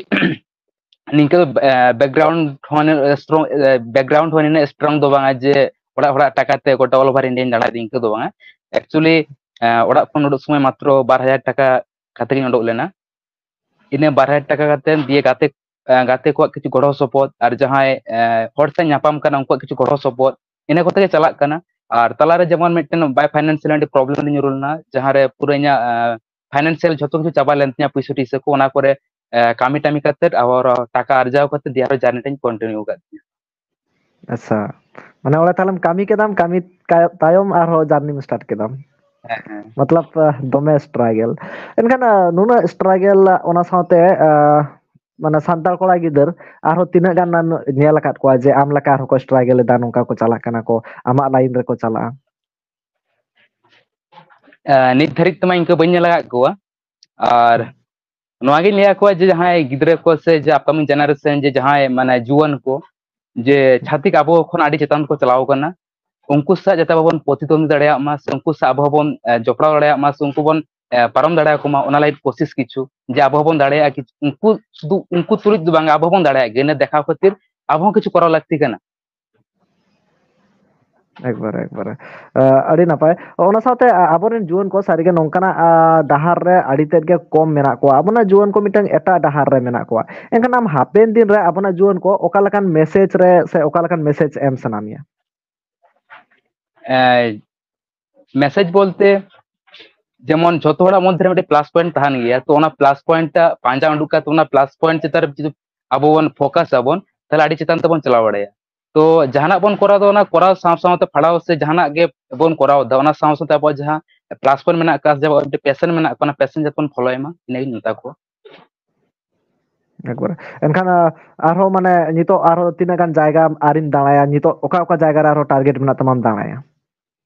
ᱱᱤᱝᱠᱟᱹ ᱫᱚ ᱵᱮᱠᱜᱨᱟᱣᱩᱱᱰ ᱦᱚᱸ ᱥᱴᱨᱚᱝ, ᱵᱮᱠᱜᱨᱟᱣᱩᱱᱰ ᱦᱚᱸ ᱱᱤᱱᱟᱹᱜ ᱥᱴᱨᱚᱝ ᱫᱚ ᱵᱟᱝᱟ ᱡᱮ ᱚᱲᱟᱜ ᱦᱚᱲᱟᱜ ᱴᱟᱠᱟ ᱛᱮ ᱜᱚᱴᱟ ᱚᱞ ᱳᱵᱷᱟᱨ ᱤᱱᱰᱤᱭᱟᱧ ᱫᱟᱬᱟᱭᱮᱫᱟ, ᱤᱱᱠᱟᱹ ᱫᱚ ᱵᱟᱝᱟ᱾ ᱮᱠᱪᱩᱭᱮᱞᱤ ᱚᱲᱟᱜ ᱠᱷᱚᱱ ᱩᱰᱩᱠ ᱥᱚᱢᱚᱭ ᱢᱟᱛᱨᱚ ᱵᱟᱨ ᱦᱟᱡᱟᱨ ᱴᱟᱠᱟ ᱠᱟᱛᱮ ᱜᱤᱧ ᱩᱰᱩᱠ ᱞᱮᱱᱟ᱾ ᱤᱱᱟᱹ ᱵᱟᱨ ᱦᱟᱡᱟᱨ ᱴᱟᱠᱟ ᱠᱟᱛᱮ ᱫᱤᱭᱮ ᱜᱟᱛᱮ ᱜᱟᱛᱮ ᱠᱚᱣᱟᱜ ᱠᱤᱪᱷᱩ ᱜᱚᱲᱚ ᱥᱚᱯᱚᱦᱚᱫ, ᱟᱨ ᱡᱟᱦᱟᱸᱭ ᱦᱚᱲ ᱥᱟᱶ ᱧᱟᱯᱟᱢ ᱠᱟᱱᱟ ᱩᱱᱠᱩᱣᱟᱜ ᱠᱤᱪᱷᱩ ᱜᱚᱲᱚ ᱥᱚᱯᱚᱦᱚᱫ, ᱤᱱᱟᱹ ᱠᱚᱛᱮ ᱜᱮ ᱪᱟᱞᱟᱜ ᱠᱟᱱᱟ᱾ ᱟᱨ ᱛᱟᱞᱟᱨᱮ ᱡᱮᱢᱚᱱ ᱢᱤᱫᱴᱮᱱ ᱵᱟᱭ ᱯᱷᱟᱭᱱᱟᱱᱥᱤᱭᱟᱞ ᱟᱹᱰᱤ ᱯᱨᱚᱵᱞᱮᱢ ᱨᱮ ᱧᱩᱨᱩ ᱞᱮᱱᱟ, ᱡᱟᱦᱟᱸᱨᱮ ᱯᱩᱨᱟᱹ ᱤᱧᱟᱹᱜ ᱯᱷᱟᱭᱱᱟᱱᱥᱤᱭᱟᱞ ᱡᱷᱚᱛᱚ ᱠᱤᱪᱷᱩ ᱪᱟᱵᱟ ᱞᱮᱱ ᱛᱤᱧᱟ, ᱯᱩᱭᱥᱟᱹ ᱴᱩᱭᱥᱟᱹ ᱠᱚ, ᱚᱱᱟ ᱠᱚᱨᱮ ᱠᱟᱹᱢᱤ ᱴᱟᱢᱤ ᱠᱟᱛᱮ ᱟᱵᱟᱨ ᱴᱟᱠᱟ ᱟᱨᱡᱟᱣ ᱠᱟᱛᱮ ᱫᱤᱭᱮ ᱟᱨᱚ ᱡᱟᱨᱱᱤ ᱴᱟᱧ ᱠᱚᱱᱴᱤᱱᱤᱭᱩ ᱟᱠᱟᱫ ᱛᱤᱧᱟ᱾ ᱟᱪᱪᱷᱟ, ᱢᱟᱱᱮ ᱚᱸᱰᱮ ᱛᱟᱦᱞᱮᱢ ᱠᱟᱹᱢᱤ ᱠᱮᱫᱟᱢ, ᱠᱟᱹᱢᱤ ᱠᱟ-, ᱛᱟᱭᱚᱢ ᱟᱨᱦᱚᱸ ᱡᱟᱨᱱᱤᱢ ᱥᱴᱟᱨᱴ ᱠᱮᱫᱟᱢ? ᱦᱮᱸ, ᱦᱮᱸ᱾ ᱢᱚᱛᱞᱚᱵ, ᱟᱦ, ᱫᱚᱢᱮ struggle᱾ ᱮᱱᱠᱷᱟᱱ, ᱟᱦ, ᱱᱩᱱᱟᱹᱜ struggle, ᱚᱱᱟ ᱥᱟᱶᱛᱮ, ᱟᱦ, ᱢᱟᱱᱮ ᱥᱟᱱᱛᱟᱲ ᱠᱚᱲᱟ ᱜᱤᱫᱟᱹᱨ ᱟᱨᱦᱚᱸ ᱛᱤᱱᱟᱹᱜ ᱜᱟᱱ ᱮᱢ ᱧᱮᱞ ᱟᱠᱟᱫ ᱠᱚᱣᱟ ᱡᱮ ᱟᱢ ᱞᱮᱠᱟ ᱟᱨᱦᱚᱸ ᱠᱚ struggle ᱮᱫᱟ, ᱱᱚᱝᱠᱟ ᱠᱚ ᱪᱟᱞᱟᱜ ᱠᱟᱱᱟ ᱠᱚ, ᱟᱢᱟᱜ line ᱨᱮᱠᱚ ᱪᱟᱞᱟᱜᱼᱟ? ᱟᱦ, ᱱᱤᱛ ᱫᱷᱟᱹᱨᱤᱡ ᱛᱮᱢᱟ ᱤᱱᱠᱟᱹ ᱵᱟᱹᱧ ᱧᱮᱞ ᱟᱠᱟᱫ ᱠᱚᱣᱟ᱾ ᱟᱨ ᱦᱩᱸ᱾ ᱱᱚᱣᱟᱜᱤᱧ ᱞᱟᱹᱭ ᱟᱠᱚᱣᱟ ᱡᱮ ᱡᱟᱦᱟᱸᱭ ᱜᱤᱫᱽᱨᱟᱹ ᱠᱚ ᱥᱮ ᱡᱮ upcoming generation, ᱡᱮ ᱡᱟᱦᱟᱸᱭ ᱢᱟᱱᱮ ᱡᱩᱣᱟᱹᱱ ᱠᱚ, ᱡᱮ ᱦᱩᱸ᱾ ᱪᱷᱟᱹᱛᱤᱠ ᱟᱵᱚ ᱠᱷᱚᱱ ᱟᱹᱰᱤ ᱪᱮᱛᱟᱱ ᱠᱚ ᱪᱟᱞᱟᱣ ᱟᱠᱟᱱᱟ, ᱩᱱᱠᱩ ᱥᱟᱶ ᱡᱟᱛᱮ ᱟᱵᱚ ᱵᱚᱱ ᱯᱨᱚᱛᱤᱫᱣᱚᱱᱫᱤ ᱫᱟᱲᱮᱭᱟᱜ ᱢᱟ ᱥᱮ ᱩᱱᱠᱩ ᱥᱟᱶ ᱟᱵᱚ ᱦᱚᱸᱵᱚᱱ, ᱮ, ᱡᱚᱯᱲᱟᱣ ᱫᱟᱲᱮᱭᱟᱜ ᱢᱟ ᱥᱮ ᱩᱱᱠᱩ ᱵᱚᱱ, ᱮ, ᱯᱟᱨᱚᱢ ᱫᱟᱲᱮᱭᱟᱠᱚ ᱢᱟ, ᱚᱱᱟ ᱞᱟᱹᱜᱤᱫ ᱠᱳᱥᱤᱥ ᱠᱤᱪᱷᱩ, ᱡᱮ ᱟᱵᱚ ᱦᱚᱸᱵᱚᱱ ᱫᱟᱲᱮᱭᱟᱜᱼᱟ ᱠᱤᱪᱷᱩ, ᱩᱱᱠᱩ ᱥᱩᱫᱷᱩ ᱩᱱᱠᱩ ᱛᱩᱞᱩᱡ ᱫᱚ ᱵᱟᱝ, ᱟᱵᱚ ᱦᱚᱸᱵᱚᱱ ᱫᱟᱲᱮᱭᱟᱜ ᱜᱮᱭᱟ, ᱤᱱᱟᱹ ᱫᱮᱠᱷᱟᱣ ᱠᱷᱟᱹᱛᱤᱨ ᱟᱵᱚ ᱦᱚᱸ ᱠᱤᱪᱷᱩ ᱠᱚᱨᱟᱣ ᱞᱟᱹᱠᱛᱤ ᱠᱟᱱᱟ᱾ ᱮᱠᱵᱟᱨᱮ, ᱮᱠᱵᱟᱨᱮ᱾ ᱟ, ᱟᱹᱰᱤ ᱱᱟᱯᱟᱭ᱾ ᱚᱱᱟ ᱥᱟᱶᱛᱮ, ᱟ, ᱟᱵᱚᱨᱮᱱ ᱡᱩᱣᱟᱹᱱ ᱠᱚ ᱥᱟᱹᱨᱤᱜᱮ ᱱᱚᱝᱠᱟᱱᱟᱜ, ᱟ, ᱰᱟᱦᱟᱨ ᱨᱮ ᱟᱹᱰᱤ ᱛᱮᱫ ᱜᱮ ᱠᱚᱢ ᱢᱮᱱᱟᱜ ᱠᱚᱣᱟ᱾ ᱟᱵᱚᱱᱟᱜ ᱡᱩᱣᱟᱹᱱ ᱠᱚ ᱢᱤᱫᱴᱟᱝ ᱮᱴᱟᱜ ᱰᱟᱦᱟᱨ ᱨᱮ ᱢᱮᱱᱟᱜ ᱠᱚᱣᱟ᱾ ᱮᱱᱠᱷᱟᱱ ᱟᱢ ᱦᱟᱯᱮᱱ ᱫᱤᱱ ᱨᱮ ᱟᱵᱚᱱᱟᱜ ᱡᱩᱣᱟᱹᱱ ᱠᱚ ᱚᱠᱟ ᱞᱮᱠᱟᱱ message ᱨᱮ ᱥᱮ ᱚᱠᱟ ᱞᱮᱠᱟᱱ message ᱮᱢ ᱥᱟᱱᱟ ᱢᱮᱭᱟ? ᱮ, message ᱵᱚᱞᱛᱮ, ᱡᱮᱢᱚᱱ ᱡᱷᱚᱛᱚ ᱦᱚᱲᱟᱜ ᱢᱚᱫᱽᱫᱷᱮ ᱨᱮ ᱢᱤᱫᱴᱮᱱ plus point ᱛᱟᱦᱮᱱ ᱜᱮᱭᱟ, ᱛᱚ ᱚᱱᱟ plus point ᱴᱟᱜ ᱯᱟᱸᱡᱟ ᱩᱰᱩᱠ ᱠᱟᱛᱮ ᱚᱱᱟ plus point ᱪᱮᱛᱟᱱ ᱨᱮ ᱡᱩᱫᱤ ᱟᱵᱚ ᱵᱚᱱ focus ᱟᱵᱚᱱ, ᱛᱟᱦᱞᱮ ᱟᱹᱰᱤ ᱪᱮᱛᱟᱱ ᱛᱮᱵᱚᱱ ᱪᱟᱞᱟᱣ ᱫᱟᱲᱮᱭᱟᱜᱼᱟ᱾ ᱛᱚ ᱡᱟᱦᱟᱱᱟᱜ ᱵᱚᱱ ᱠᱚᱨᱟᱣ ᱫᱚ, ᱚᱱᱟ ᱠᱚᱨᱟᱣ ᱥᱟᱶ ᱥᱟᱶᱛᱮ ᱯᱟᱲᱦᱟᱣ ᱥᱮ ᱡᱟᱦᱟᱱᱟᱜ ᱜᱮ ᱵᱚᱱ ᱠᱚᱨᱟᱣ ᱮᱫᱟ, ᱚᱱᱟ ᱥᱟᱶ ᱥᱟᱶᱛᱮ ᱟᱵᱚᱣᱟᱜ ᱡᱟᱦᱟᱸ plus point ᱢᱮᱱᱟᱜ ᱟᱠᱟᱫ, ᱡᱮ ᱟᱵᱚᱣᱟᱜ ᱢᱤᱫᱴᱮᱱ passion ᱢᱮᱱᱟᱜ ᱟᱠᱟᱫ, ᱚᱱᱟ passion ᱡᱟᱛᱮ ᱵᱚᱱ ᱯᱷᱚᱞᱳᱭ ᱢᱟ, ᱤᱱᱟᱹᱜᱤᱧ ᱢᱮᱛᱟ ᱠᱚᱣᱟ᱾ ᱮᱠᱵᱟᱨᱮ᱾ ᱮᱱᱠᱷᱟᱱ, ᱟ, ᱟᱨᱦᱚᱸ ᱢᱟᱱᱮ ᱱᱤᱛᱚᱜ ᱟᱨᱦᱚᱸ ᱛᱤᱱᱟᱹᱜ ᱜᱟᱱ ᱡᱟᱭᱜᱟ ᱟᱹᱣᱨᱤᱢ ᱫᱟᱬᱟᱭᱟ? ᱱᱤᱛᱚᱜ ᱚᱠᱟ ᱚᱠᱟ ᱡᱟᱭᱜᱟ ᱨᱮ ᱟᱨᱦᱚᱸ target ᱢᱮᱱᱟᱜ ᱛᱟᱢᱟᱢ ᱫᱟᱬᱟᱭᱟ?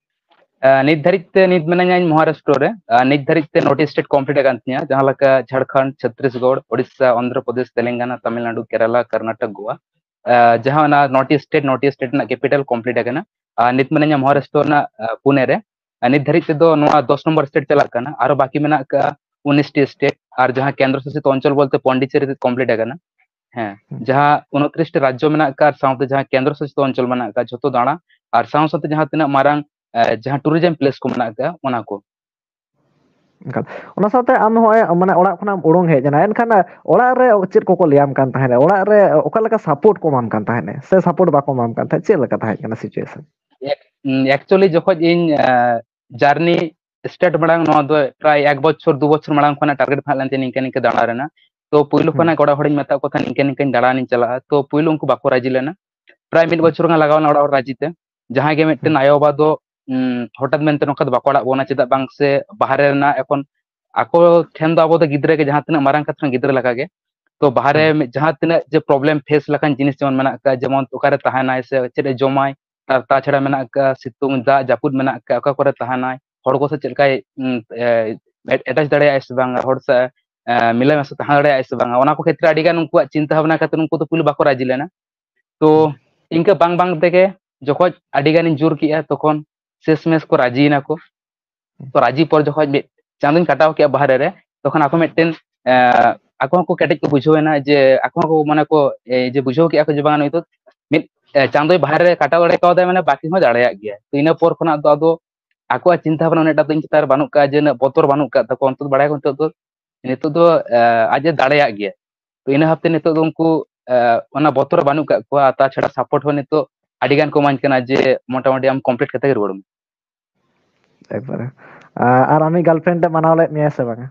ᱟ, ᱱᱤᱛ ᱫᱷᱟᱹᱨᱤᱡ ᱛᱮ ᱱᱤᱛ ᱢᱤᱱᱟᱹᱧᱟ ᱤᱧ ᱢᱚᱦᱟᱨᱟᱥᱴᱨᱚ ᱨᱮ᱾ ᱟ, ᱱᱤᱛ ᱫᱷᱟᱹᱨᱤᱡ ᱛᱮ North East state complete ᱟᱠᱟᱱ ᱛᱤᱧᱟ, ᱡᱟᱦᱟᱸ ᱞᱮᱠᱟ ᱡᱷᱟᱲᱠᱷᱚᱸᱰ, ᱪᱷᱚᱛᱨᱤᱥᱜᱚᱲ, ᱳᱰᱤᱥᱟ, ᱚᱱᱫᱷᱨᱚ ᱯᱨᱚᱫᱮᱥ, ᱛᱮᱞᱮᱝᱜᱟᱱᱟ, ᱛᱟᱢᱤᱞᱱᱟᱲᱩ, ᱠᱮᱨᱟᱞᱟ, ᱠᱚᱨᱱᱟᱴᱚᱠ, ᱜᱳᱣᱟ᱾ ᱟ, ᱡᱟᱦᱟᱸ ᱚᱱᱟ North East state, North East state ᱨᱮᱱᱟᱜ capital complete ᱟᱠᱟᱱᱟ᱾ ᱟᱨ ᱱᱤᱛ ᱢᱤᱱᱟᱹᱧᱟ ᱢᱚᱦᱟᱨᱟᱥᱴᱨᱚ ᱨᱮᱱᱟᱜ, ᱟ, ᱯᱩᱱᱮ ᱨᱮ᱾ ᱟᱨ ᱱᱤᱛ ᱫᱷᱟᱹᱨᱤᱡ ᱛᱮᱫᱚ ᱱᱚᱣᱟ ᱫᱚᱥ ᱱᱚᱢᱵᱚᱨ state ᱪᱟᱞᱟᱜ ᱠᱟᱱᱟ, ᱟᱨᱚ ᱵᱟᱹᱠᱤ ᱢᱮᱱᱟᱜ ᱟᱠᱟᱫᱼᱟ ᱩᱱᱤᱥ ᱴᱤ state, ᱟᱨ ᱡᱟᱦᱟᱸ ᱠᱮᱱᱫᱨᱚ ᱥᱟᱥᱤᱛ ᱚᱧᱪᱚᱞ ᱵᱚᱞᱛᱮ ᱯᱚᱱᱰᱤᱪᱮᱨᱤ complete ᱟᱠᱟᱱᱟ᱾ ᱦᱮᱸ, ᱦᱩᱸ᱾ ᱡᱟᱦᱟᱸ ᱩᱱᱛᱨᱤᱥ ᱴᱤ ᱨᱟᱡᱽᱡᱚ ᱢᱮᱱᱟᱜ ᱟᱠᱟᱫ, ᱟᱨ ᱥᱟᱶᱛᱮ ᱡᱟᱦᱟᱸ ᱠᱮᱱᱫᱨᱚ ᱥᱟᱥᱤᱛ ᱚᱧᱪᱚᱞ ᱢᱮᱱᱟᱜ ᱟᱠᱟᱫ, ᱡᱷᱚᱛᱚ ᱫᱟᱬᱟ, ᱟᱨ ᱥᱟᱶ ᱥᱟᱶᱛᱮ ᱡᱟᱦᱟᱸ ᱛᱤᱱᱟᱹᱜ ᱢᱟᱨᱟᱝ, ᱮ, ᱡᱟᱦᱟᱸ tourism place ᱠᱚ ᱢᱮᱱᱟᱜ ᱟᱠᱟᱫ, ᱚᱱᱟ ᱠᱚ᱾ ᱮᱱᱠᱷᱟᱱ ᱚᱱᱟ ᱥᱟᱶᱛᱮ ᱟᱢ ᱱᱚᱜᱼᱚᱭ ᱢᱟᱱᱮ ᱚᱲᱟᱜ ᱠᱷᱚᱱᱟᱜ ᱮᱢ ᱩᱰᱩᱝ ᱦᱮᱡ ᱮᱱᱟ, ᱮᱱᱠᱷᱟᱱ ᱚᱲᱟᱜ ᱨᱮ ᱪᱮᱫ ᱠᱚᱠᱚ ᱞᱟᱹᱭᱟᱢ ᱠᱟᱱ ᱛᱟᱦᱮᱸᱫ? ᱚᱲᱟᱜ ᱨᱮ ᱚᱠᱟ ᱞᱮᱠᱟ support ᱠᱚ ᱮᱢᱟᱢ ᱠᱟᱱ ᱛᱟᱦᱮᱸᱫ ᱥᱮ support ᱵᱟᱠᱚ ᱮᱢᱟᱢ ᱠᱟᱱ ᱛᱟᱦᱮᱸᱫ? ᱪᱮᱫ ᱞᱮᱠᱟ ᱛᱟᱦᱮᱸ ᱠᱟᱱᱟ situation? Ac-, actually ᱡᱚᱠᱷᱚᱡ ᱤᱧ, ᱟ, journey start ᱢᱟᱲᱟᱝ, ᱱᱚᱣᱟ ᱫᱚ ᱯᱨᱟᱭ ᱮᱠ ᱵᱚᱪᱷᱚᱨ, ᱫᱩ ᱵᱚᱪᱷᱚᱨ ᱢᱟᱲᱟᱝ ᱠᱷᱚᱱᱟᱜ target ᱛᱟᱦᱮᱸ ᱞᱮᱱ ᱛᱤᱧᱟ ᱱᱤᱝᱠᱟᱹ ᱱᱤᱝᱠᱟᱹ ᱫᱟᱬᱟ ᱨᱮᱱᱟᱜ᱾ ᱛᱚ ᱯᱩᱭᱞᱩ ᱦᱩᱸ᱾ ᱠᱷᱚᱱᱟᱜ ᱚᱲᱟᱜ ᱦᱚᱲᱤᱧ ᱢᱮᱛᱟᱜ ᱠᱚ ᱛᱟᱦᱮᱸᱫ, ᱱᱤᱝᱠᱟᱹ ᱱᱤᱝᱠᱟᱹᱧ ᱫᱟᱬᱟᱱᱤᱧ ᱪᱟᱞᱟᱜᱼᱟ᱾ ᱛᱚ ᱯᱩᱭᱞᱩ ᱩᱱᱠᱩ ᱵᱟᱠᱚ ᱨᱟᱡᱤ ᱞᱮᱱᱟ᱾ ᱯᱨᱟᱭ ᱢᱤᱫ ᱦᱩᱸ᱾ ᱵᱚᱪᱷᱚᱨ ᱜᱟᱱ ᱞᱟᱜᱟᱣ ᱮᱱᱟ ᱚᱲᱟᱜ ᱦᱚᱲ ᱨᱟᱡᱤ ᱛᱮ᱾ ᱡᱟᱦᱟᱸᱭ ᱜᱮ ᱢᱤᱫᱴᱮᱱ ᱦᱩᱸ᱾ ᱟᱭᱳ ᱵᱟᱵᱟ ᱫᱚ ᱩᱸ, ᱦᱚᱴᱟᱛ ᱢᱮᱱᱛᱮ ᱱᱚᱝᱠᱟ ᱫᱚ ᱵᱟᱠᱚ ᱟᱲᱟᱜ ᱵᱚᱱᱟ᱾ ᱪᱮᱫᱟᱜ ᱵᱟᱝ ᱥᱮ ᱵᱟᱦᱨᱮ ᱨᱮᱱᱟᱜ ᱮᱠᱷᱚᱱ ᱟᱠᱚ ᱴᱷᱮᱱ ᱫᱚ ᱟᱵᱚ ᱫᱚ ᱜᱤᱫᱽᱨᱟᱹ ᱜᱮ, ᱡᱟᱦᱟᱸ ᱛᱤᱱᱟᱹᱜ ᱢᱟᱨᱟᱝ ᱠᱟᱛᱮ ᱦᱚᱸ ᱜᱤᱫᱽᱨᱟᱹ ᱞᱮᱠᱟ ᱜᱮ᱾ ᱛᱚ ᱵᱟᱦᱨᱮ ᱦᱩᱸ᱾ ᱢᱤᱫ ᱡᱟᱦᱟᱸ ᱛᱤᱱᱟᱹᱜ ᱡᱮ problem face ᱞᱮᱠᱟᱱ ᱡᱤᱱᱤᱥ ᱡᱮᱢᱚᱱ ᱢᱮᱱᱟᱜ ᱟᱠᱟᱫ, ᱡᱮᱢᱚᱱ ᱚᱠᱟᱨᱮ ᱛᱟᱦᱮᱱᱟᱭ ᱥᱮ ᱪᱮᱫ ᱮ ᱡᱚᱢᱟᱭ, ᱟᱨ ᱛᱟᱪᱷᱟᱲᱟ ᱢᱮᱱᱟᱜ ᱟᱠᱟᱫ ᱥᱤᱛᱩᱝ, ᱫᱟᱜ, ᱡᱟᱹᱯᱩᱫ ᱢᱮᱱᱟᱜ ᱟᱠᱟᱫ, ᱚᱠᱟ ᱠᱚᱨᱮ ᱛᱟᱦᱮᱱᱟᱭ, ᱦᱚᱲ ᱠᱚ ᱥᱟᱶ ᱪᱮᱫ ᱞᱮᱠᱟᱭ, ᱩᱸ, ᱮ, attach ᱫᱟᱲᱮᱭᱟᱜᱼᱟᱭ ᱥᱮ ᱵᱟᱝᱟ, ᱦᱚᱲ ᱥᱟᱶ, ᱮ, ᱢᱤᱞᱟᱹ ᱢᱮᱥᱟ ᱛᱟᱦᱮᱸ ᱫᱟᱲᱮᱭᱟᱜᱼᱟᱭ ᱥᱮ ᱵᱟᱝᱟ, ᱚᱱᱟ ᱠᱚ ᱠᱷᱮᱛᱨᱮ ᱟᱹᱰᱤ ᱜᱟᱱ ᱩᱱᱠᱩᱣᱟᱜ ᱪᱤᱱᱛᱟᱹ ᱵᱷᱟᱵᱽᱱᱟ ᱠᱟᱛᱮ ᱩᱱᱠᱩ ᱫᱚ ᱯᱩᱭᱞᱩ ᱵᱟᱠᱚ ᱨᱟᱡᱤ ᱞᱮᱱᱟ᱾ ᱛᱚ ᱦᱩᱸ᱾ ᱤᱱᱠᱟᱹ ᱵᱟᱝ ᱵᱟᱝ ᱛᱮᱜᱮ ᱡᱚᱠᱷᱚᱡ ᱟᱹᱰᱤ ᱜᱟᱱᱤᱧ ᱡᱳᱨ ᱠᱮᱜᱼᱟ, ᱛᱚᱠᱷᱚᱱ ᱥᱮᱥ ᱢᱮᱥ ᱠᱚ ᱨᱟᱡᱤᱭᱮᱱᱟ ᱠᱚ᱾ ᱦᱩᱸ᱾ ᱛᱚ ᱨᱟᱡᱤ ᱯᱚᱨ ᱡᱚᱠᱷᱚᱡ ᱢᱤᱫ ᱪᱟᱸᱫᱳᱧ ᱠᱟᱴᱟᱣ ᱠᱮᱜᱼᱟ ᱵᱟᱦᱨᱮ ᱨᱮ, ᱛᱚᱠᱷᱚᱱ ᱟᱠᱚ ᱢᱤᱫᱴᱮᱱ, ᱮ, ᱟᱠᱚ ᱦᱚᱸᱠᱚ ᱠᱮᱴᱮᱡ ᱠᱚ ᱵᱩᱡᱷᱟᱹᱣ ᱮᱱᱟ ᱡᱮ ᱟᱠᱚ ᱦᱚᱸᱠᱚ ᱢᱟᱱᱮ ᱠᱚ, ᱮ, ᱡᱮ ᱵᱩᱡᱷᱟᱹᱣ ᱠᱮᱜᱼᱟ ᱠᱚ ᱡᱮ ᱵᱟᱝ ᱱᱩᱭ ᱫᱚ ᱢᱤᱫ, ᱮ, ᱪᱟᱸᱫᱳᱭ ᱵᱟᱦᱨᱮ ᱨᱮ ᱠᱟᱴᱟᱣ ᱫᱟᱲᱮ ᱠᱟᱣᱫᱟᱭ, ᱢᱟᱱᱮ ᱵᱟᱹᱠᱤ ᱦᱚᱸ ᱫᱟᱲᱮᱭᱟᱜ ᱜᱮᱭᱟ᱾ ᱛᱚ ᱤᱱᱟᱹ ᱯᱚᱨ ᱠᱷᱚᱱᱟᱜ ᱫᱚ ᱟᱫᱚ ᱟᱠᱚᱣᱟᱜ ᱪᱤᱱᱛᱟᱹ ᱵᱷᱟᱵᱽᱱᱟ ᱩᱱᱟᱹᱜᱴᱟ ᱫᱚ ᱤᱧ ᱪᱮᱛᱟᱱ ᱨᱮ ᱵᱟᱹᱱᱩᱜ ᱠᱟᱜᱼᱟ ᱡᱮ ᱩᱱᱟᱹᱜ ᱵᱚᱛᱚᱨ ᱵᱟᱹᱱᱩᱜ ᱠᱟᱜ ᱛᱟᱠᱚᱣᱟ᱾ ᱚᱱᱛᱮ ᱫᱚ ᱵᱟᱲᱟᱭ ᱠᱚ ᱱᱤᱛᱚᱜ ᱫᱚ, ᱱᱤᱛᱚᱜ ᱫᱚ, ᱮ, ᱟᱡ ᱮ ᱫᱟᱲᱮᱭᱟᱜ ᱜᱮᱭᱟ᱾ ᱛᱚ ᱤᱱᱟᱹ ᱵᱷᱟᱵᱛᱮ ᱱᱤᱛᱚᱜ ᱫᱚ ᱩᱱᱠᱩ, ᱮ, ᱚᱱᱟ ᱵᱚᱛᱚᱨ ᱵᱟᱹᱱᱩᱜ ᱠᱟᱜ ᱠᱚᱣᱟ᱾ ᱟᱨ ᱛᱟᱪᱷᱟᱲᱟ support ᱦᱚᱸ ᱱᱤᱛᱚᱜ ᱟᱹᱰᱤ ᱜᱟᱱ ᱠᱚ ᱮᱢᱟᱹᱧ ᱠᱟᱱᱟ ᱡᱮ ᱢᱚᱴᱟᱢᱩᱴᱤ ᱟᱢ complete ᱠᱟᱛᱮ ᱜᱮ ᱨᱩᱣᱟᱹᱲ ᱢᱮ᱾ ᱮᱠᱵᱟᱨᱮ᱾ ᱟ-, ᱟᱨ ᱟᱢᱤᱡ girlfriend ᱮ ᱢᱟᱱᱟᱣ ᱞᱮᱫ ᱢᱮᱭᱟ ᱥᱮ ᱵᱟᱝᱟ?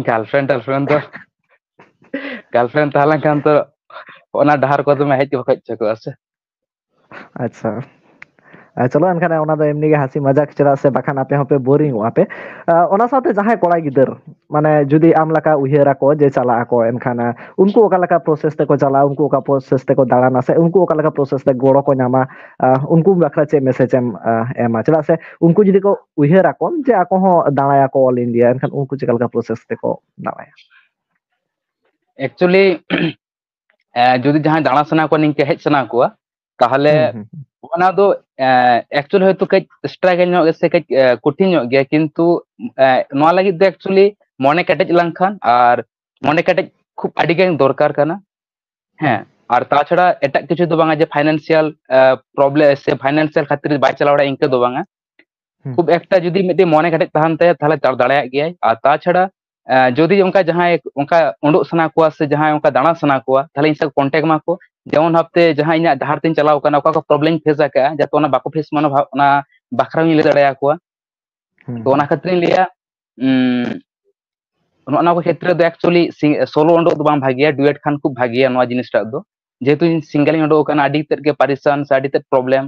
Girlfriend, girlfriend ᱫᱚ, girlfriend ᱛᱟᱦᱮᱸ ᱞᱮᱱᱠᱷᱟᱱ ᱛᱚ ᱚᱱᱟ ᱰᱟᱦᱟᱨ ᱠᱚᱫᱚ ᱢᱟ ᱦᱮᱡ ᱜᱮ ᱵᱟᱠᱚ ᱦᱮᱡ ᱦᱚᱪᱚ ᱠᱚᱜᱼᱟ ᱥᱮ᱾ ᱟᱪᱪᱷᱟ᱾ ᱟ, ᱪᱚᱞᱚ ᱮᱱᱠᱷᱟᱱ ᱚᱱᱟ ᱫᱚ ᱮᱢᱱᱤ ᱜᱮ ᱦᱟᱹᱥᱤ ᱢᱟᱡᱟᱠ, ᱪᱮᱫᱟᱜ ᱥᱮ ᱵᱟᱠᱷᱟᱱ ᱟᱯᱮ ᱦᱚᱸᱯᱮ boring ᱚᱜᱼᱟ ᱯᱮ᱾ ᱟ, ᱚᱱᱟ ᱥᱟᱶᱛᱮ ᱡᱟᱦᱟᱸᱭ ᱠᱚᱲᱟ ᱜᱤᱫᱟᱹᱨ, ᱢᱟᱱᱮ ᱡᱩᱫᱤ ᱟᱢ ᱞᱮᱠᱟ ᱩᱭᱦᱟᱹᱨ ᱟᱠᱚ ᱡᱮ ᱪᱟᱞᱟᱜ ᱟᱠᱚ, ᱮᱱᱠᱷᱟᱱ, ᱟ, ᱩᱱᱠᱩ ᱚᱠᱟ ᱞᱮᱠᱟ process ᱛᱮᱠᱚ ᱪᱟᱞᱟᱜᱼᱟ, ᱩᱱᱠᱩ ᱚᱠᱟ process ᱛᱮᱠᱚ ᱫᱟᱬᱟᱱᱟ, ᱥᱮ ᱩᱱᱠᱩ ᱚᱠᱟ ᱞᱮᱠᱟ process ᱛᱮ ᱜᱚᱲᱚ ᱠᱚ ᱧᱟᱢᱟ, ᱟ, ᱩᱱᱠᱩ ᱵᱟᱠᱷᱨᱟ ᱪᱮᱫ message ᱮᱢ, ᱟ, ᱮᱢᱟ? ᱪᱮᱫᱟᱜ ᱥᱮ ᱩᱱᱠᱩ ᱡᱩᱫᱤ ᱠᱚ ᱩᱭᱦᱟᱹᱨ ᱟᱠᱚ ᱡᱮ ᱟᱠᱚ ᱦᱚᱸ ᱫᱟᱬᱟᱭᱟᱠᱚ all India, ᱮᱱᱠᱷᱟᱱ ᱩᱱᱠᱩ ᱪᱮᱠᱟ ᱞᱮᱠᱟ process ᱛᱮᱠᱚ ᱫᱟᱬᱟᱭᱟ? Actually, ᱮ, ᱡᱩᱫᱤ ᱡᱟᱦᱟᱸᱭ ᱫᱟᱬᱟ ᱥᱟᱱᱟ ᱠᱚᱣᱟ, ᱱᱤᱝᱠᱟᱹ ᱦᱮᱡ ᱥᱟᱱᱟ ᱠᱚᱣᱟ, ᱛᱟᱦᱚᱞᱮ ᱦᱩᱸ, ᱦᱩᱸ, ᱦᱩᱸ᱾ ᱚᱱᱟ ᱫᱚ, ᱮ, actually ᱦᱚᱭᱛᱳ ᱠᱟᱹᱡ struggle ᱧᱚᱜ ᱜᱮ ᱥᱮ ᱠᱟᱹᱡ, ᱮ, ᱠᱚᱴᱷᱤᱱ ᱧᱚᱜ ᱜᱮᱭᱟ, ᱠᱤᱱᱛᱩ, ᱮ, ᱱᱚᱣᱟ ᱞᱟᱹᱜᱤᱫ ᱫᱚ actually ᱢᱚᱱᱮ ᱠᱮᱴᱮᱡ ᱞᱮᱱᱠᱷᱟᱱ ᱟᱨ ᱢᱚᱱᱮ ᱠᱮᱴᱮᱡ ᱠᱷᱩᱵ ᱟᱹᱰᱤ ᱜᱟᱱ ᱫᱚᱨᱠᱟᱨ ᱠᱟᱱᱟ᱾ ᱦᱮᱸ, ᱟᱨ ᱛᱟᱪᱷᱟᱲᱟ ᱮᱴᱟᱜ ᱠᱤᱪᱷᱩ ᱫᱚ ᱵᱟᱝᱟ ᱡᱮ financial, ᱮ, problem ᱥᱮ financial ᱠᱷᱟᱹᱛᱤᱨ ᱵᱟᱭ ᱪᱟᱞᱟᱣ ᱫᱟᱲᱮᱭᱟᱜᱼᱟ, ᱤᱱᱠᱟᱹ ᱫᱚ ᱵᱟᱝᱟ᱾ ᱦᱩᱸ᱾ ᱠᱷᱩᱵ ᱮᱠᱴᱟ ᱡᱩᱫᱤ ᱢᱤᱫᱴᱮᱱ ᱢᱚᱱᱮ ᱠᱮᱴᱮᱡ ᱛᱟᱦᱮᱱ ᱛᱟᱭᱟ, ᱛᱟᱦᱚᱞᱮ ᱪᱟᱞᱟᱣ ᱫᱟᱲᱮᱭᱟᱜ ᱜᱮᱭᱟᱭ᱾ ᱟᱨ ᱛᱟᱪᱷᱟᱲᱟ, ᱮ, ᱡᱩᱫᱤ ᱚᱱᱠᱟ ᱡᱟᱦᱟᱸᱭ ᱚᱱᱠᱟ ᱩᱰᱩᱠ ᱥᱟᱱᱟ ᱠᱚᱣᱟ ᱥᱮ ᱡᱟᱦᱟᱸᱭ ᱚᱱᱠᱟ ᱫᱟᱬᱟ ᱥᱟᱱᱟ ᱠᱚᱣᱟ, ᱛᱟᱦᱚᱞᱮ ᱤᱧ ᱥᱟᱶ contact ᱢᱟᱠᱚ᱾ ᱡᱮᱢᱚᱱ ᱵᱷᱟᱵᱛᱮ ᱡᱟᱦᱟᱸ ᱤᱧᱟᱹᱜ ᱰᱟᱦᱟᱨ ᱛᱤᱧ ᱪᱟᱞᱟᱣ ᱠᱟᱱᱟ, ᱚᱠᱟ ᱠᱚ problem ᱤᱧ face ᱟᱠᱟᱫᱼᱟ, ᱡᱟᱛᱮ ᱚᱱᱟ ᱵᱟᱠᱚ face ᱢᱟ, ᱚᱱᱟ ᱵᱷᱟ-, ᱚᱱᱟ ᱵᱟᱠᱷᱨᱟ ᱦᱚᱸᱧ ᱞᱟᱹᱭ ᱫᱟᱲᱮᱭᱟᱠᱚᱣᱟ᱾ ᱦᱩᱸ, ᱛᱚ ᱚᱱᱟ ᱦᱩᱸ᱾ ᱠᱷᱟᱹᱛᱤᱨᱤᱧ ᱞᱟᱹᱭᱟ, ᱩᱸ, ᱱᱚᱜᱼᱚ ᱱᱚᱣᱟ ᱠᱚ ᱠᱷᱮᱛᱨᱮ ᱫᱚ actually ᱥᱤ-, solo ᱩᱰᱩᱠ ᱫᱚ ᱵᱟᱝ ᱵᱷᱟᱜᱮᱭᱟ, duet ᱠᱷᱟᱱ ᱠᱷᱩᱵ ᱵᱷᱟᱜᱮᱭᱟ ᱱᱚᱣᱟ ᱡᱤᱱᱤᱥᱴᱟᱜ ᱫᱚ᱾ ᱡᱮᱦᱮᱛᱩ ᱤᱧ single ᱤᱧ ᱩᱰᱩᱠ ᱟᱠᱟᱱᱟ, ᱟᱹᱰᱤ ᱛᱮᱫ ᱜᱮ ᱯᱟᱨᱤᱥᱟᱱ ᱥᱮ ᱟᱹᱰᱤ ᱛᱮᱫ problem,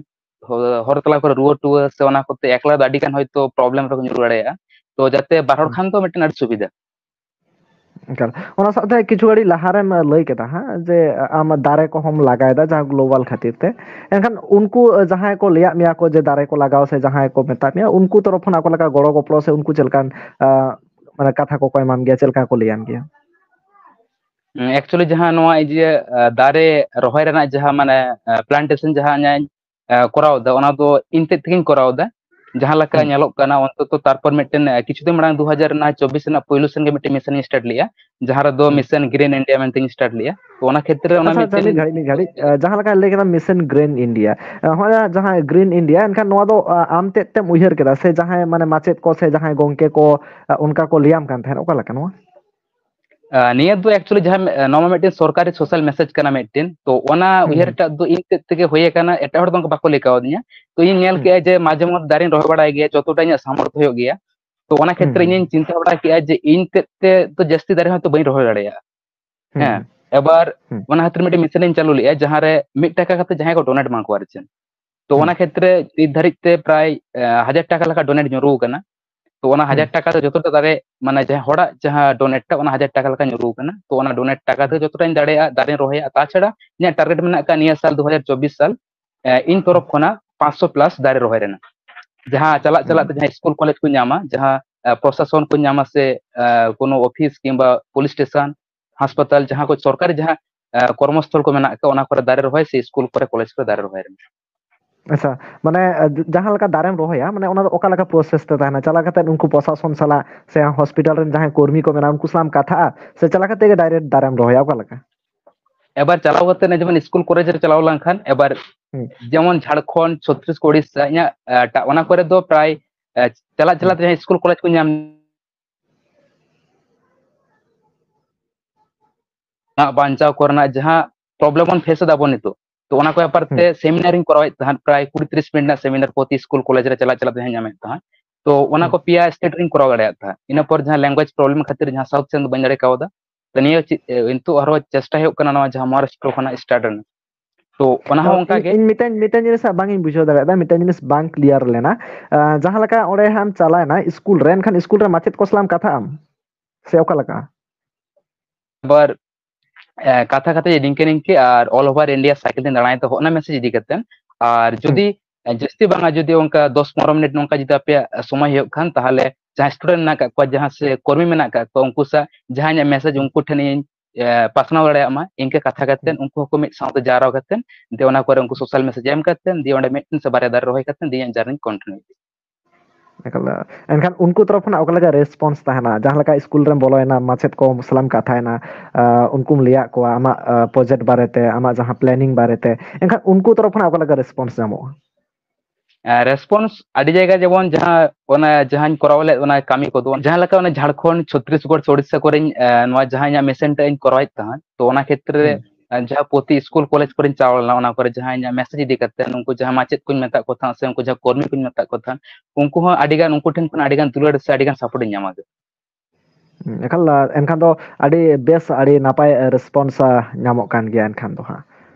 ᱦᱚ-, ᱦᱚᱨ ᱛᱟᱞᱟ ᱠᱚᱨᱮ ᱨᱩᱣᱟᱹ ᱴᱩᱣᱟᱹ ᱥᱮ ᱚᱱᱟ ᱠᱚᱛᱮ ᱮᱠᱞᱟ ᱫᱚ ᱟᱹᱰᱤ ᱜᱟᱱ ᱦᱚᱭᱛᱳ problem ᱨᱮᱠᱚ ᱧᱩᱨᱩ ᱫᱟᱲᱮᱭᱟᱜᱼᱟ᱾ ᱛᱚ ᱡᱟᱛᱮ ᱵᱟᱨ ᱦᱚᱲ ᱦᱩᱸ᱾ ᱠᱷᱟᱱ ᱫᱚ ᱢᱤᱫᱴᱮᱱ ᱟᱹᱰᱤ ᱥᱩᱵᱤᱫᱷᱟ᱾ ᱮᱠᱟᱞ᱾ ᱚᱱᱟ ᱥᱟᱶᱛᱮ ᱠᱤᱪᱷᱩ ᱜᱷᱟᱹᱲᱤᱡ ᱞᱟᱦᱟᱨᱮᱢ ᱞᱟᱹᱭ ᱠᱮᱫᱟ ᱦᱟᱸᱜ ᱡᱮ ᱟᱢ ᱫᱟᱨᱮ ᱠᱚᱦᱚᱸᱢ ᱞᱟᱜᱟᱭᱮᱫᱟ ᱡᱟᱦᱟᱸ global ᱠᱷᱟᱹᱛᱤᱨ ᱛᱮ, ᱮᱱᱠᱷᱟᱱ ᱩᱱᱠᱩ ᱡᱟᱦᱟᱸᱭ ᱠᱚ ᱞᱟᱹᱭᱟᱫ ᱢᱮᱭᱟ ᱠᱚ ᱡᱮ ᱫᱟᱨᱮ ᱠᱚ ᱞᱟᱜᱟᱣ ᱥᱮ ᱡᱟᱦᱟᱸᱭ ᱠᱚ ᱢᱮᱛᱟᱫ ᱢᱮᱭᱟ, ᱩᱱᱠᱩ ᱛᱚᱨᱚᱯ ᱠᱷᱚᱱ ᱟᱠᱚ ᱞᱮᱠᱟ ᱜᱚᱲᱚ ᱜᱚᱯᱚᱲᱚ ᱥᱮ ᱩᱱᱠᱩ ᱪᱮᱫ ᱞᱮᱠᱟᱱ, ᱟ, ᱢᱟᱱᱮ ᱠᱟᱛᱷᱟ ᱠᱚᱠᱚ ᱮᱢᱟᱢ ᱜᱮᱭᱟ, ᱪᱮᱫ ᱞᱮᱠᱟ ᱠᱚ ᱞᱟᱹᱭᱟᱢ ᱜᱮᱭᱟ? ᱩᱸ, actually ᱡᱟᱦᱟᱸ ᱱᱚᱣᱟ ᱤᱭᱟᱹ, ᱟ, ᱫᱟᱨᱮ ᱨᱚᱦᱚᱭ ᱨᱮᱱᱟᱜ ᱡᱟᱦᱟᱸ ᱢᱟᱱᱮ, ᱟ, plantation ᱡᱟᱦᱟᱸ ᱤᱧ, ᱟ, ᱠᱚᱨᱟᱣ ᱮᱫᱟ, ᱚᱱᱟ ᱫᱚ ᱤᱧ ᱛᱮᱫ ᱛᱮᱜᱮᱧ ᱠᱚᱨᱟᱣ ᱮᱫᱟ᱾ ᱡᱟᱦᱟᱸ ᱞᱮᱠᱟ ᱦᱩᱸ᱾ ᱧᱮᱞᱚᱜ ᱠᱟᱱᱟ ᱚᱱᱛᱚᱛᱚ, ᱛᱟᱨᱯᱚᱨ ᱢᱤᱫᱴᱮᱱ, ᱟ, ᱠᱤᱪᱷᱩ ᱫᱤᱱ ᱢᱟᱲᱟᱝ ᱫᱩ ᱦᱟᱡᱟᱨ ᱪᱚᱵᱵᱤᱥ ᱨᱮᱱᱟᱜ ᱯᱩᱭᱞᱩ ᱥᱮᱱ ᱜᱮ ᱢᱤᱫᱴᱮᱱ mission ᱤᱧ start ᱞᱮᱜᱼᱟ, ᱡᱟᱦᱟᱸ ᱨᱮᱫᱚ ᱦᱩᱸ᱾ Mission Green India ᱢᱮᱱᱛᱮᱧ start ᱞᱮᱜᱼᱟ᱾ ᱛᱚ ᱚᱱᱟ ᱠᱷᱮᱛᱨᱮ ᱚᱱᱟ ᱟᱪᱪᱷᱟ, ᱟᱪᱪᱷᱟ, ᱢᱤᱫᱴᱮᱱ ᱢᱤᱫ ᱜᱷᱟᱹᱲᱤᱡ, ᱢᱤᱫ ᱜᱷᱟᱹᱲᱤᱡ᱾ ᱟ, ᱡᱟᱦᱟᱸ ᱞᱮᱠᱟ ᱞᱟᱹᱭ ᱠᱮᱫᱟ Mission Green India, ᱟ, ᱦᱚᱸᱜᱼᱚᱭ ᱡᱟᱦᱟᱸ Green India, ᱮᱱᱠᱷᱟᱱ ᱱᱚᱣᱟ ᱫᱚ, ᱟ, ᱟᱢ ᱛᱮᱫ ᱛᱮᱢ ᱩᱭᱦᱟᱹᱨ ᱠᱮᱫᱟ ᱥᱮ ᱡᱟᱦᱟᱸᱭ ᱢᱟᱱᱮ ᱢᱟᱪᱮᱫ ᱠᱚ ᱥᱮ ᱡᱟᱦᱟᱸᱭ ᱜᱚᱝᱠᱮ ᱠᱚ, ᱟ, ᱚᱱᱠᱟ ᱠᱚ ᱞᱟᱹᱭᱟᱢ ᱠᱟᱱ ᱛᱟᱦᱮᱸᱫ? ᱚᱠᱟ ᱞᱮᱠᱟ ᱱᱚᱣᱟ? ᱟ, ᱱᱤᱭᱟᱹ ᱫᱚ actually ᱡᱟᱦᱟᱸ, ᱟ, ᱱᱚᱣᱟ ᱢᱟ ᱢᱤᱫᱴᱮᱱ ᱥᱚᱨᱠᱟᱨᱤ social message ᱠᱟᱱᱟ ᱢᱤᱫᱴᱮᱱ᱾ ᱛᱚ ᱚᱱᱟ ᱦᱩᱸ, ᱩᱭᱦᱟᱹᱨ ᱦᱩᱸ᱾ ᱴᱟᱜ ᱫᱚ ᱤᱧ ᱛᱮᱫ ᱛᱮᱜᱮ ᱦᱩᱭ ᱟᱠᱟᱱᱟ, ᱮᱴᱟᱜ ᱦᱚᱲ ᱫᱚ ᱚᱱᱠᱟ ᱵᱟᱠᱚ ᱞᱟᱹᱭ ᱠᱟᱣᱫᱤᱧᱟ᱾ ᱛᱚ ᱤᱧ ᱧᱮᱞ ᱦᱩᱸ᱾ ᱠᱮᱜᱼᱟ ᱡᱮ ᱢᱟᱡᱷᱮ ᱢᱚᱫᱽᱫᱷᱮ ᱫᱟᱨᱮᱧ ᱨᱚᱦᱚᱭ ᱵᱟᱲᱟᱭ ᱜᱮᱭᱟ, ᱡᱚᱛᱚᱴᱟ ᱤᱧᱟᱹᱜ ᱥᱟᱢᱚᱨᱛᱷᱚ ᱦᱩᱭᱩᱜ ᱜᱮᱭᱟ᱾ ᱛᱚ ᱚᱱᱟ ᱦᱩᱸ, ᱠᱷᱮᱛᱨᱮ ᱦᱩᱸ᱾ ᱤᱧᱤᱧ ᱪᱤᱱᱛᱟᱹ ᱵᱟᱲᱟ ᱠᱮᱜᱼᱟ ᱡᱮ ᱤᱧ ᱛᱮᱫ ᱛᱮ ᱫᱚ ᱡᱟᱹᱥᱛᱤ ᱫᱟᱨᱮ ᱦᱚᱭᱛᱳ ᱵᱟᱹᱧ ᱨᱚᱦᱚᱭ ᱫᱟᱲᱮᱭᱟᱜᱼᱟ᱾ ᱦᱩᱸ, ᱦᱮᱸ, ᱦᱩᱸ᱾ ᱮᱵᱟᱨ ᱦᱩᱸ᱾ ᱚᱱᱟ ᱠᱷᱟᱹᱛᱤᱨ ᱢᱤᱫᱴᱮᱱ mission ᱤᱧ ᱪᱟᱹᱞᱩ ᱞᱮᱜᱼᱟ, ᱡᱟᱦᱟᱸ ᱨᱮ ᱢᱤᱫ ᱴᱟᱠᱟ ᱠᱟᱛᱮ ᱡᱟᱦᱟᱸᱭ ᱠᱚ donate ᱮᱢᱟ ᱠᱚᱣᱟ ᱟᱨ ᱪᱮᱫ᱾ ᱛᱚ ᱚᱱᱟ ᱦᱩᱸ᱾ ᱠᱷᱮᱛᱨᱮ ᱱᱤᱛ ᱫᱷᱟᱹᱨᱤᱡ ᱛᱮ ᱯᱨᱟᱭ, ᱮ, ᱦᱟᱡᱟᱨ ᱴᱟᱠᱟ ᱞᱮᱠᱟ donate ᱧᱩᱨᱩ ᱟᱠᱟᱱᱟ᱾ ᱛᱚ ᱚᱱᱟ ᱦᱩᱸ᱾ ᱦᱟᱡᱟᱨ ᱴᱟᱠᱟ ᱫᱚ ᱡᱚᱛᱚᱴᱟ ᱫᱟᱨᱮ, ᱢᱟᱱᱮ ᱡᱟᱦᱟᱸ ᱦᱚᱲᱟᱜ ᱡᱟᱦᱟᱸ donate ᱴᱟ, ᱚᱱᱟ ᱦᱟᱡᱟᱨ ᱴᱟᱠᱟ ᱞᱮᱠᱟ ᱧᱩᱨᱩ ᱟᱠᱟᱱᱟ᱾ ᱛᱚ ᱚᱱᱟ donate ᱴᱟᱠᱟ ᱛᱮ ᱦᱩᱸ᱾ ᱡᱚᱛᱚᱴᱟᱧ ᱫᱟᱲᱮᱭᱟᱜᱼᱟ ᱫᱟᱨᱮᱧ ᱨᱚᱦᱚᱭᱟ᱾ ᱛᱟᱪᱷᱟᱲᱟ ᱤᱧᱟᱹᱜ target ᱢᱮᱱᱟᱜ ᱟᱠᱟᱫ ᱱᱤᱭᱟᱹ ᱥᱟᱞ ᱫᱩ ᱦᱟᱡᱟᱨ ᱪᱚᱵᱵᱤᱥ ᱥᱟᱞ, ᱮ, ᱤᱧ ᱦᱩᱸ᱾ ᱛᱚᱨᱚᱯ ᱠᱷᱚᱱᱟᱜ ᱯᱟᱸᱪᱥᱚ plus ᱫᱟᱨᱮ ᱨᱚᱦᱚᱭ ᱨᱮᱱᱟᱜ᱾ ᱡᱟᱦᱟᱸ ᱪᱟᱞᱟᱜ ᱦᱩᱸ᱾ ᱪᱟᱞᱟᱜ ᱛᱮ ᱡᱟᱦᱟᱸ ᱥᱠᱩᱞ ᱠᱚᱞᱮᱡᱽ ᱠᱚ ᱧᱟᱢᱟ, ᱡᱟᱦᱟᱸ, ᱮ, ᱯᱨᱚᱥᱟᱥᱚᱱ ᱠᱚ ᱧᱟᱢᱟ ᱥᱮ, ᱮ, ᱠᱳᱱᱳ ᱚᱯᱷᱤᱥ ᱠᱤᱝᱵᱟ ᱯᱩᱞᱤᱥ ᱥᱴᱮᱥᱚᱱ, ᱦᱟᱥᱯᱟᱛᱟᱞ, ᱡᱟᱦᱟᱸ ᱠᱚ ᱥᱚᱨᱠᱟᱨᱤ ᱡᱟᱦᱟᱸ, ᱮ, ᱠᱚᱨᱢᱚᱥᱛᱷᱚᱞ ᱠᱚ ᱢᱮᱱᱟᱜ ᱟᱠᱟᱫ, ᱚᱱᱟ ᱠᱚᱨᱮ ᱫᱟᱨᱮ ᱨᱚᱦᱚᱭ ᱥᱮ ᱥᱠᱩᱞ ᱠᱚᱨᱮ ᱠᱚᱞᱮᱡᱽ ᱠᱚᱨᱮ ᱫᱟᱨᱮ ᱨᱚᱦᱚᱭ ᱨᱮᱱᱟᱜ᱾ ᱟᱪᱪᱷᱟ, ᱢᱟᱱᱮ, ᱮ, ᱡᱟᱦᱟᱸ ᱞᱮᱠᱟ ᱫᱟᱨᱮᱢ ᱨᱚᱦᱚᱭᱟ, ᱢᱟᱱᱮ ᱚᱱᱟ ᱫᱚ ᱚᱠᱟ ᱞᱮᱠᱟ process ᱛᱮ ᱛᱟᱦᱮᱱᱟ? ᱪᱟᱞᱟᱣ ᱠᱟᱛᱮ ᱩᱱᱠᱩ ᱯᱨᱚᱥᱟᱥᱚᱱ ᱥᱟᱞᱟᱜ ᱥᱮ ᱦᱚᱥᱯᱤᱴᱟᱞ ᱨᱮᱱ ᱡᱟᱦᱟᱸᱭ ᱠᱚᱨᱢᱤ ᱠᱚ ᱢᱮᱱᱟᱜᱼᱟ, ᱩᱱᱠᱩ ᱥᱟᱞᱟᱜ ᱮᱢ ᱠᱟᱛᱷᱟᱜᱼᱟ ᱥᱮ ᱪᱟᱞᱟᱣ ᱠᱟᱛᱮ ᱜᱮ direct ᱫᱟᱨᱮᱢ ᱨᱚᱦᱚᱭᱟ? ᱚᱠᱟ ᱞᱮᱠᱟ? ᱮᱵᱟᱨ ᱪᱟᱞᱟᱣ ᱠᱟᱛᱮ ᱡᱮᱢᱚᱱ ᱥᱠᱩᱞ ᱠᱚᱞᱮᱡᱽ ᱨᱮ ᱪᱟᱞᱟᱣ ᱞᱮᱱᱠᱷᱟᱱ, ᱮᱵᱟᱨ ᱦᱩᱸ᱾ ᱡᱮᱢᱚᱱ ᱡᱷᱟᱲᱠᱷᱚᱸᱰ, ᱪᱷᱚᱛᱨᱤᱥᱜᱚᱲ, ᱩᱲᱤᱥᱥᱟ, ᱤᱧᱟᱹᱜ, ᱮ, ᱴᱟ-, ᱚᱱᱟ ᱠᱚᱨᱮ ᱫᱚ ᱯᱨᱟᱭ, ᱮ, ᱪᱟᱞᱟᱜ ᱦᱩᱸ᱾ ᱪᱟᱞᱟᱜ ᱛᱮ ᱡᱟᱦᱟᱸ ᱥᱠᱩᱞ ᱠᱚᱞᱮᱡᱽ ᱠᱚ ᱧᱟᱢ ᱵᱟᱧᱪᱟᱣ ᱠᱚᱨᱮᱱᱟᱜ ᱡᱟᱦᱟᱸ problem ᱵᱚᱱ face ᱮᱫᱟ ᱵᱚᱱ ᱱᱤᱛᱚᱜ, ᱛᱚ ᱚᱱᱟ ᱠᱚ ᱵᱮᱯᱟᱨ ᱦᱩᱸ᱾ ᱛᱮ seminar ᱤᱧ ᱠᱚᱨᱟᱣᱮᱫ ᱛᱟᱦᱮᱸᱫ, ᱯᱨᱟᱭ ᱠᱩᱲᱤ ᱛᱤᱨᱤᱥ ᱢᱤᱱᱤᱴ ᱨᱮᱱᱟᱜ seminar ᱯᱨᱚᱛᱤ ᱥᱠᱩᱞ ᱠᱚᱞᱮᱡᱽ ᱨᱮ ᱪᱟᱞᱟᱜ ᱪᱟᱞᱟᱜ ᱛᱮ ᱧᱟᱢᱮᱫ ᱛᱟᱦᱮᱸᱫ᱾ ᱛᱚ ᱚᱱᱟ ᱦᱩᱸ᱾ ᱠᱚ ᱯᱮᱭᱟ state ᱨᱮᱧ ᱠᱚᱨᱟᱣ ᱫᱟᱲᱮᱭᱟᱜ ᱛᱟᱦᱮᱸᱫ᱾ ᱤᱱᱟᱹ ᱯᱚᱨ ᱡᱟᱦᱟᱸ language problem ᱠᱷᱟᱹᱛᱤᱨ ᱡᱟᱦᱟᱸ south ᱥᱮᱱ ᱫᱚ ᱵᱟᱹᱧ ᱫᱟᱲᱮ ᱠᱟᱣᱫᱟ᱾ ᱛᱚ ᱱᱤᱭᱟᱹ ᱪᱮᱫ, ᱮ, ᱱᱤᱛᱚᱜ ᱟᱨᱦᱚᱸ ᱪᱮᱥᱴᱟ ᱦᱩᱭᱩᱜ ᱠᱟᱱᱟ ᱱᱚᱣᱟ ᱡᱟᱦᱟᱸ ᱢᱚᱦᱟᱨᱟᱥᱴᱨᱚ ᱠᱷᱚᱱᱟᱜ start ᱨᱮᱱᱟᱜ᱾ ᱛᱚ ᱚᱱᱟ ᱦᱚᱸ ᱚᱱᱠᱟ ᱤᱧ ᱜᱮ᱾ ᱤᱧ ᱢᱤᱫᱴᱟᱝ ᱢᱤᱫᱴᱟᱝ ᱡᱤᱱᱤᱥ ᱦᱟᱸᱜ ᱵᱟᱝ ᱤᱧ ᱵᱩᱡᱷᱟᱹᱣ ᱫᱟᱲᱮᱭᱟᱫᱟ, ᱢᱤᱫᱴᱟᱝ ᱡᱤᱱᱤᱥ ᱵᱟᱝ ᱠᱞᱤᱭᱟᱨ ᱞᱮᱱᱟ᱾ ᱟᱸ, ᱡᱟᱦᱟᱸ ᱞᱮᱠᱟ ᱚᱸᱰᱮ ᱦᱟᱸᱜ ᱮᱢ ᱪᱟᱞᱟᱣᱮᱱᱟ ᱥᱠᱩᱞ ᱨᱮ, ᱮᱱᱠᱷᱟᱱ ᱥᱠᱩᱞ ᱨᱮ ᱢᱟᱪᱮᱫ ᱠᱚ ᱥᱟᱞᱟᱜ ᱮᱢ ᱠᱟᱛᱷᱟᱜ ᱟᱢ ᱥᱮ ᱚᱠᱟ ᱞᱮᱠᱟ? ᱟᱵᱟᱨ ᱮ, ᱠᱟᱛᱷᱟ ᱠᱟᱛᱷᱟ ᱱᱤᱝᱠᱟᱹ ᱱᱤᱝᱠᱟᱹ ᱟᱨ all over India cycle ᱛᱮᱧ ᱫᱟᱬᱟᱭ ᱛᱟᱦᱮᱸ ᱚᱱᱟ ᱢᱮᱥᱮᱡᱽ ᱤᱫᱤ ᱠᱟᱛᱮ᱾ ᱟᱨ ᱡᱩᱫᱤ ᱮ, ᱡᱟᱹᱥᱛᱤ ᱵᱟᱝᱟ, ᱡᱩᱫᱤ ᱚᱱᱠᱟ ᱫᱚᱥ ᱯᱚᱱᱨᱚ ᱢᱤᱱᱤᱴ ᱱᱚᱝᱠᱟ ᱡᱩᱫᱤ ᱟᱯᱮᱭᱟᱜ ᱥᱚᱢᱚᱭ ᱦᱩᱭᱩᱜ ᱠᱷᱟᱱ, ᱛᱟᱦᱚᱞᱮ ᱡᱟᱦᱟᱸᱭ ᱥᱴᱩᱰᱮᱱᱴ ᱢᱮᱱᱟᱜ ᱠᱟᱜ ᱠᱚᱣᱟ, ᱡᱟᱦᱟᱸ ᱥᱮ ᱠᱚᱨᱢᱤ ᱢᱮᱱᱟᱜ ᱠᱟᱜ ᱠᱚᱣᱟ, ᱩᱱᱠᱩ ᱥᱟᱶ ᱡᱟᱦᱟᱸ ᱤᱧᱟᱹᱜ ᱢᱮᱥᱮᱡᱽ ᱩᱱᱠᱩ ᱴᱷᱮᱱ ᱤᱧ ᱮ, ᱯᱟᱥᱱᱟᱣ ᱫᱟᱲᱮᱭᱟᱜ ᱢᱟ, ᱤᱱᱠᱟᱹ ᱠᱟᱛᱷᱟ ᱠᱟᱛᱮ ᱩᱱᱠᱩ ᱦᱚᱸᱠᱚ ᱢᱤᱫ ᱥᱟᱶᱛᱮ ᱡᱟᱣᱨᱟ ᱠᱟᱛᱮ ᱫᱤᱭᱮ ᱚᱱᱟ ᱠᱚᱨᱮ ᱩᱱᱠᱩ ᱥᱳᱥᱟᱞ ᱢᱮᱥᱮᱡᱽ ᱮᱢ ᱠᱟᱛᱮ ᱫᱤᱭᱮ ᱚᱸᱰᱮ ᱢᱤᱫᱴᱮᱱ ᱥᱮ ᱵᱟᱨᱭᱟ ᱫᱟᱨᱮ ᱨᱚᱦᱚᱭ ᱠᱟᱛᱮ ᱫᱤᱭᱮ ᱤᱧᱟᱹᱜ ᱡᱟᱨᱱᱤᱧ ᱠᱚᱱᱴᱤᱱᱤᱭᱩ ᱤᱫᱤᱭᱟ᱾ ᱮᱠᱟᱞ᱾ ᱮᱱᱠᱷᱟᱱ ᱩᱱᱠᱩ ᱛᱚᱨᱚᱯ ᱠᱷᱚᱱᱟᱜ ᱚᱠᱟ ᱞᱮᱠᱟ ᱨᱮᱥᱯᱚᱱᱥ ᱛᱟᱦᱮᱱᱟ? ᱡᱟᱦᱟᱸ ᱞᱮᱠᱟ ᱥᱠᱩᱞ ᱨᱮᱢ ᱵᱚᱞᱚᱭᱮᱱᱟ, ᱢᱟᱪᱮᱫ ᱠᱚ ᱥᱟᱞᱟᱢ ᱠᱟᱛᱷᱟᱭᱮᱱᱟ, ᱟᱸ, ᱩᱱᱠᱩᱢ ᱞᱟᱹᱭᱟᱫ ᱠᱚᱣᱟ ᱟᱢᱟᱜ, ᱟᱸ, ᱯᱨᱚᱡᱮᱠᱴ ᱵᱟᱨᱮᱛᱮ, ᱟᱢᱟᱜ ᱡᱟᱦᱟᱸ ᱯᱞᱮᱱᱤᱝ ᱵᱟᱨᱮᱛᱮ, ᱮᱱᱠᱷᱟᱱ ᱩᱱᱠᱩ ᱛᱚᱨᱚᱯ ᱠᱷᱚᱱᱟᱜ ᱚᱠᱟ ᱞᱮᱠᱟ ᱨᱮᱥᱯᱚᱱᱥ ᱧᱟᱢᱚᱜᱼᱟ? ᱨᱮᱥᱯᱚᱱᱥ ᱟᱹᱰᱤ ᱡᱟᱭᱜᱟ, ᱡᱮᱢᱚᱱ ᱡᱟᱦᱟᱸ ᱚᱱᱟ ᱡᱟᱦᱟᱸᱧ ᱠᱚᱨᱟᱣ ᱞᱮᱫ ᱚᱱᱟ ᱠᱟᱹᱢᱤ ᱠᱚᱫᱚ, ᱡᱟᱦᱟᱸ ᱞᱮᱠᱟ ᱚᱱᱟ ᱡᱷᱟᱲᱠᱷᱚᱸᱰ, ᱪᱷᱚᱛᱨᱤᱥᱜᱚᱲ ᱥᱮ ᱳᱰᱤᱥᱟ ᱠᱚᱨᱮᱧ, ᱮ, ᱱᱚᱣᱟ ᱡᱟᱦᱟᱸ ᱤᱧᱟᱹᱜ ᱢᱤᱥᱚᱱ ᱴᱟᱜ ᱤᱧ ᱠᱚᱨᱟᱣᱮᱫ ᱛᱟᱦᱮᱸᱫ, ᱛᱚ ᱚᱱᱟ ᱠᱷᱮᱛᱨᱮ ᱨᱮ, ᱦᱩᱸ᱾ ᱮ, ᱡᱟᱦᱟᱸ ᱯᱨᱚᱛᱤ ᱥᱠᱩᱞ ᱠᱚᱞᱮᱡᱽ ᱠᱚᱨᱮᱧ ᱪᱟᱞᱟᱣ ᱞᱮᱱᱟ, ᱚᱱᱟ ᱠᱚᱨᱮ ᱡᱟᱦᱟᱸ ᱤᱧᱟᱹᱜ ᱢᱮᱥᱮᱡᱽ ᱤᱫᱤ ᱠᱟᱛᱮ ᱩᱱᱠᱩ ᱡᱟᱦᱟᱸ ᱢᱟᱪᱮᱫ ᱠᱚᱧ ᱢᱮᱛᱟᱜ ᱠᱚ ᱛᱟᱦᱮᱸᱫ ᱥᱮ ᱩᱱᱠᱩ ᱡᱟᱦᱟᱸ ᱠᱚᱨᱢᱤ ᱠᱚᱧ ᱢᱮᱛᱟᱜ ᱠᱚ ᱛᱟᱦᱮᱸᱫ, ᱩᱱᱠᱩ ᱦᱚᱸ ᱟᱹᱰᱤ ᱜᱟᱱ, ᱩᱱᱠᱩ ᱴᱷᱮᱱ ᱠᱷᱚᱱ ᱟᱹᱰᱤ ᱜᱟᱱ ᱫᱩᱞᱟᱹᱲ ᱥᱮ ᱟᱹᱰᱤ ᱜᱟᱱ ᱥᱟᱯᱳᱨᱴ ᱤᱧ ᱧᱟᱢᱟ᱾ ᱦᱩᱸ, ᱮᱠᱟᱞ, ᱮᱱᱠᱷᱟᱱ ᱫᱚ ᱟᱹᱰᱤ ᱵᱮᱥ, ᱟᱹᱰᱤ ᱱᱟᱯᱟᱭ ᱨᱮᱥᱯᱚᱱᱥ ᱧᱟᱢᱚᱜ ᱠᱟᱱ ᱜᱮᱭᱟ ᱮᱱᱠᱷᱟᱱ ᱫᱚ ᱦᱟᱸᱜ᱾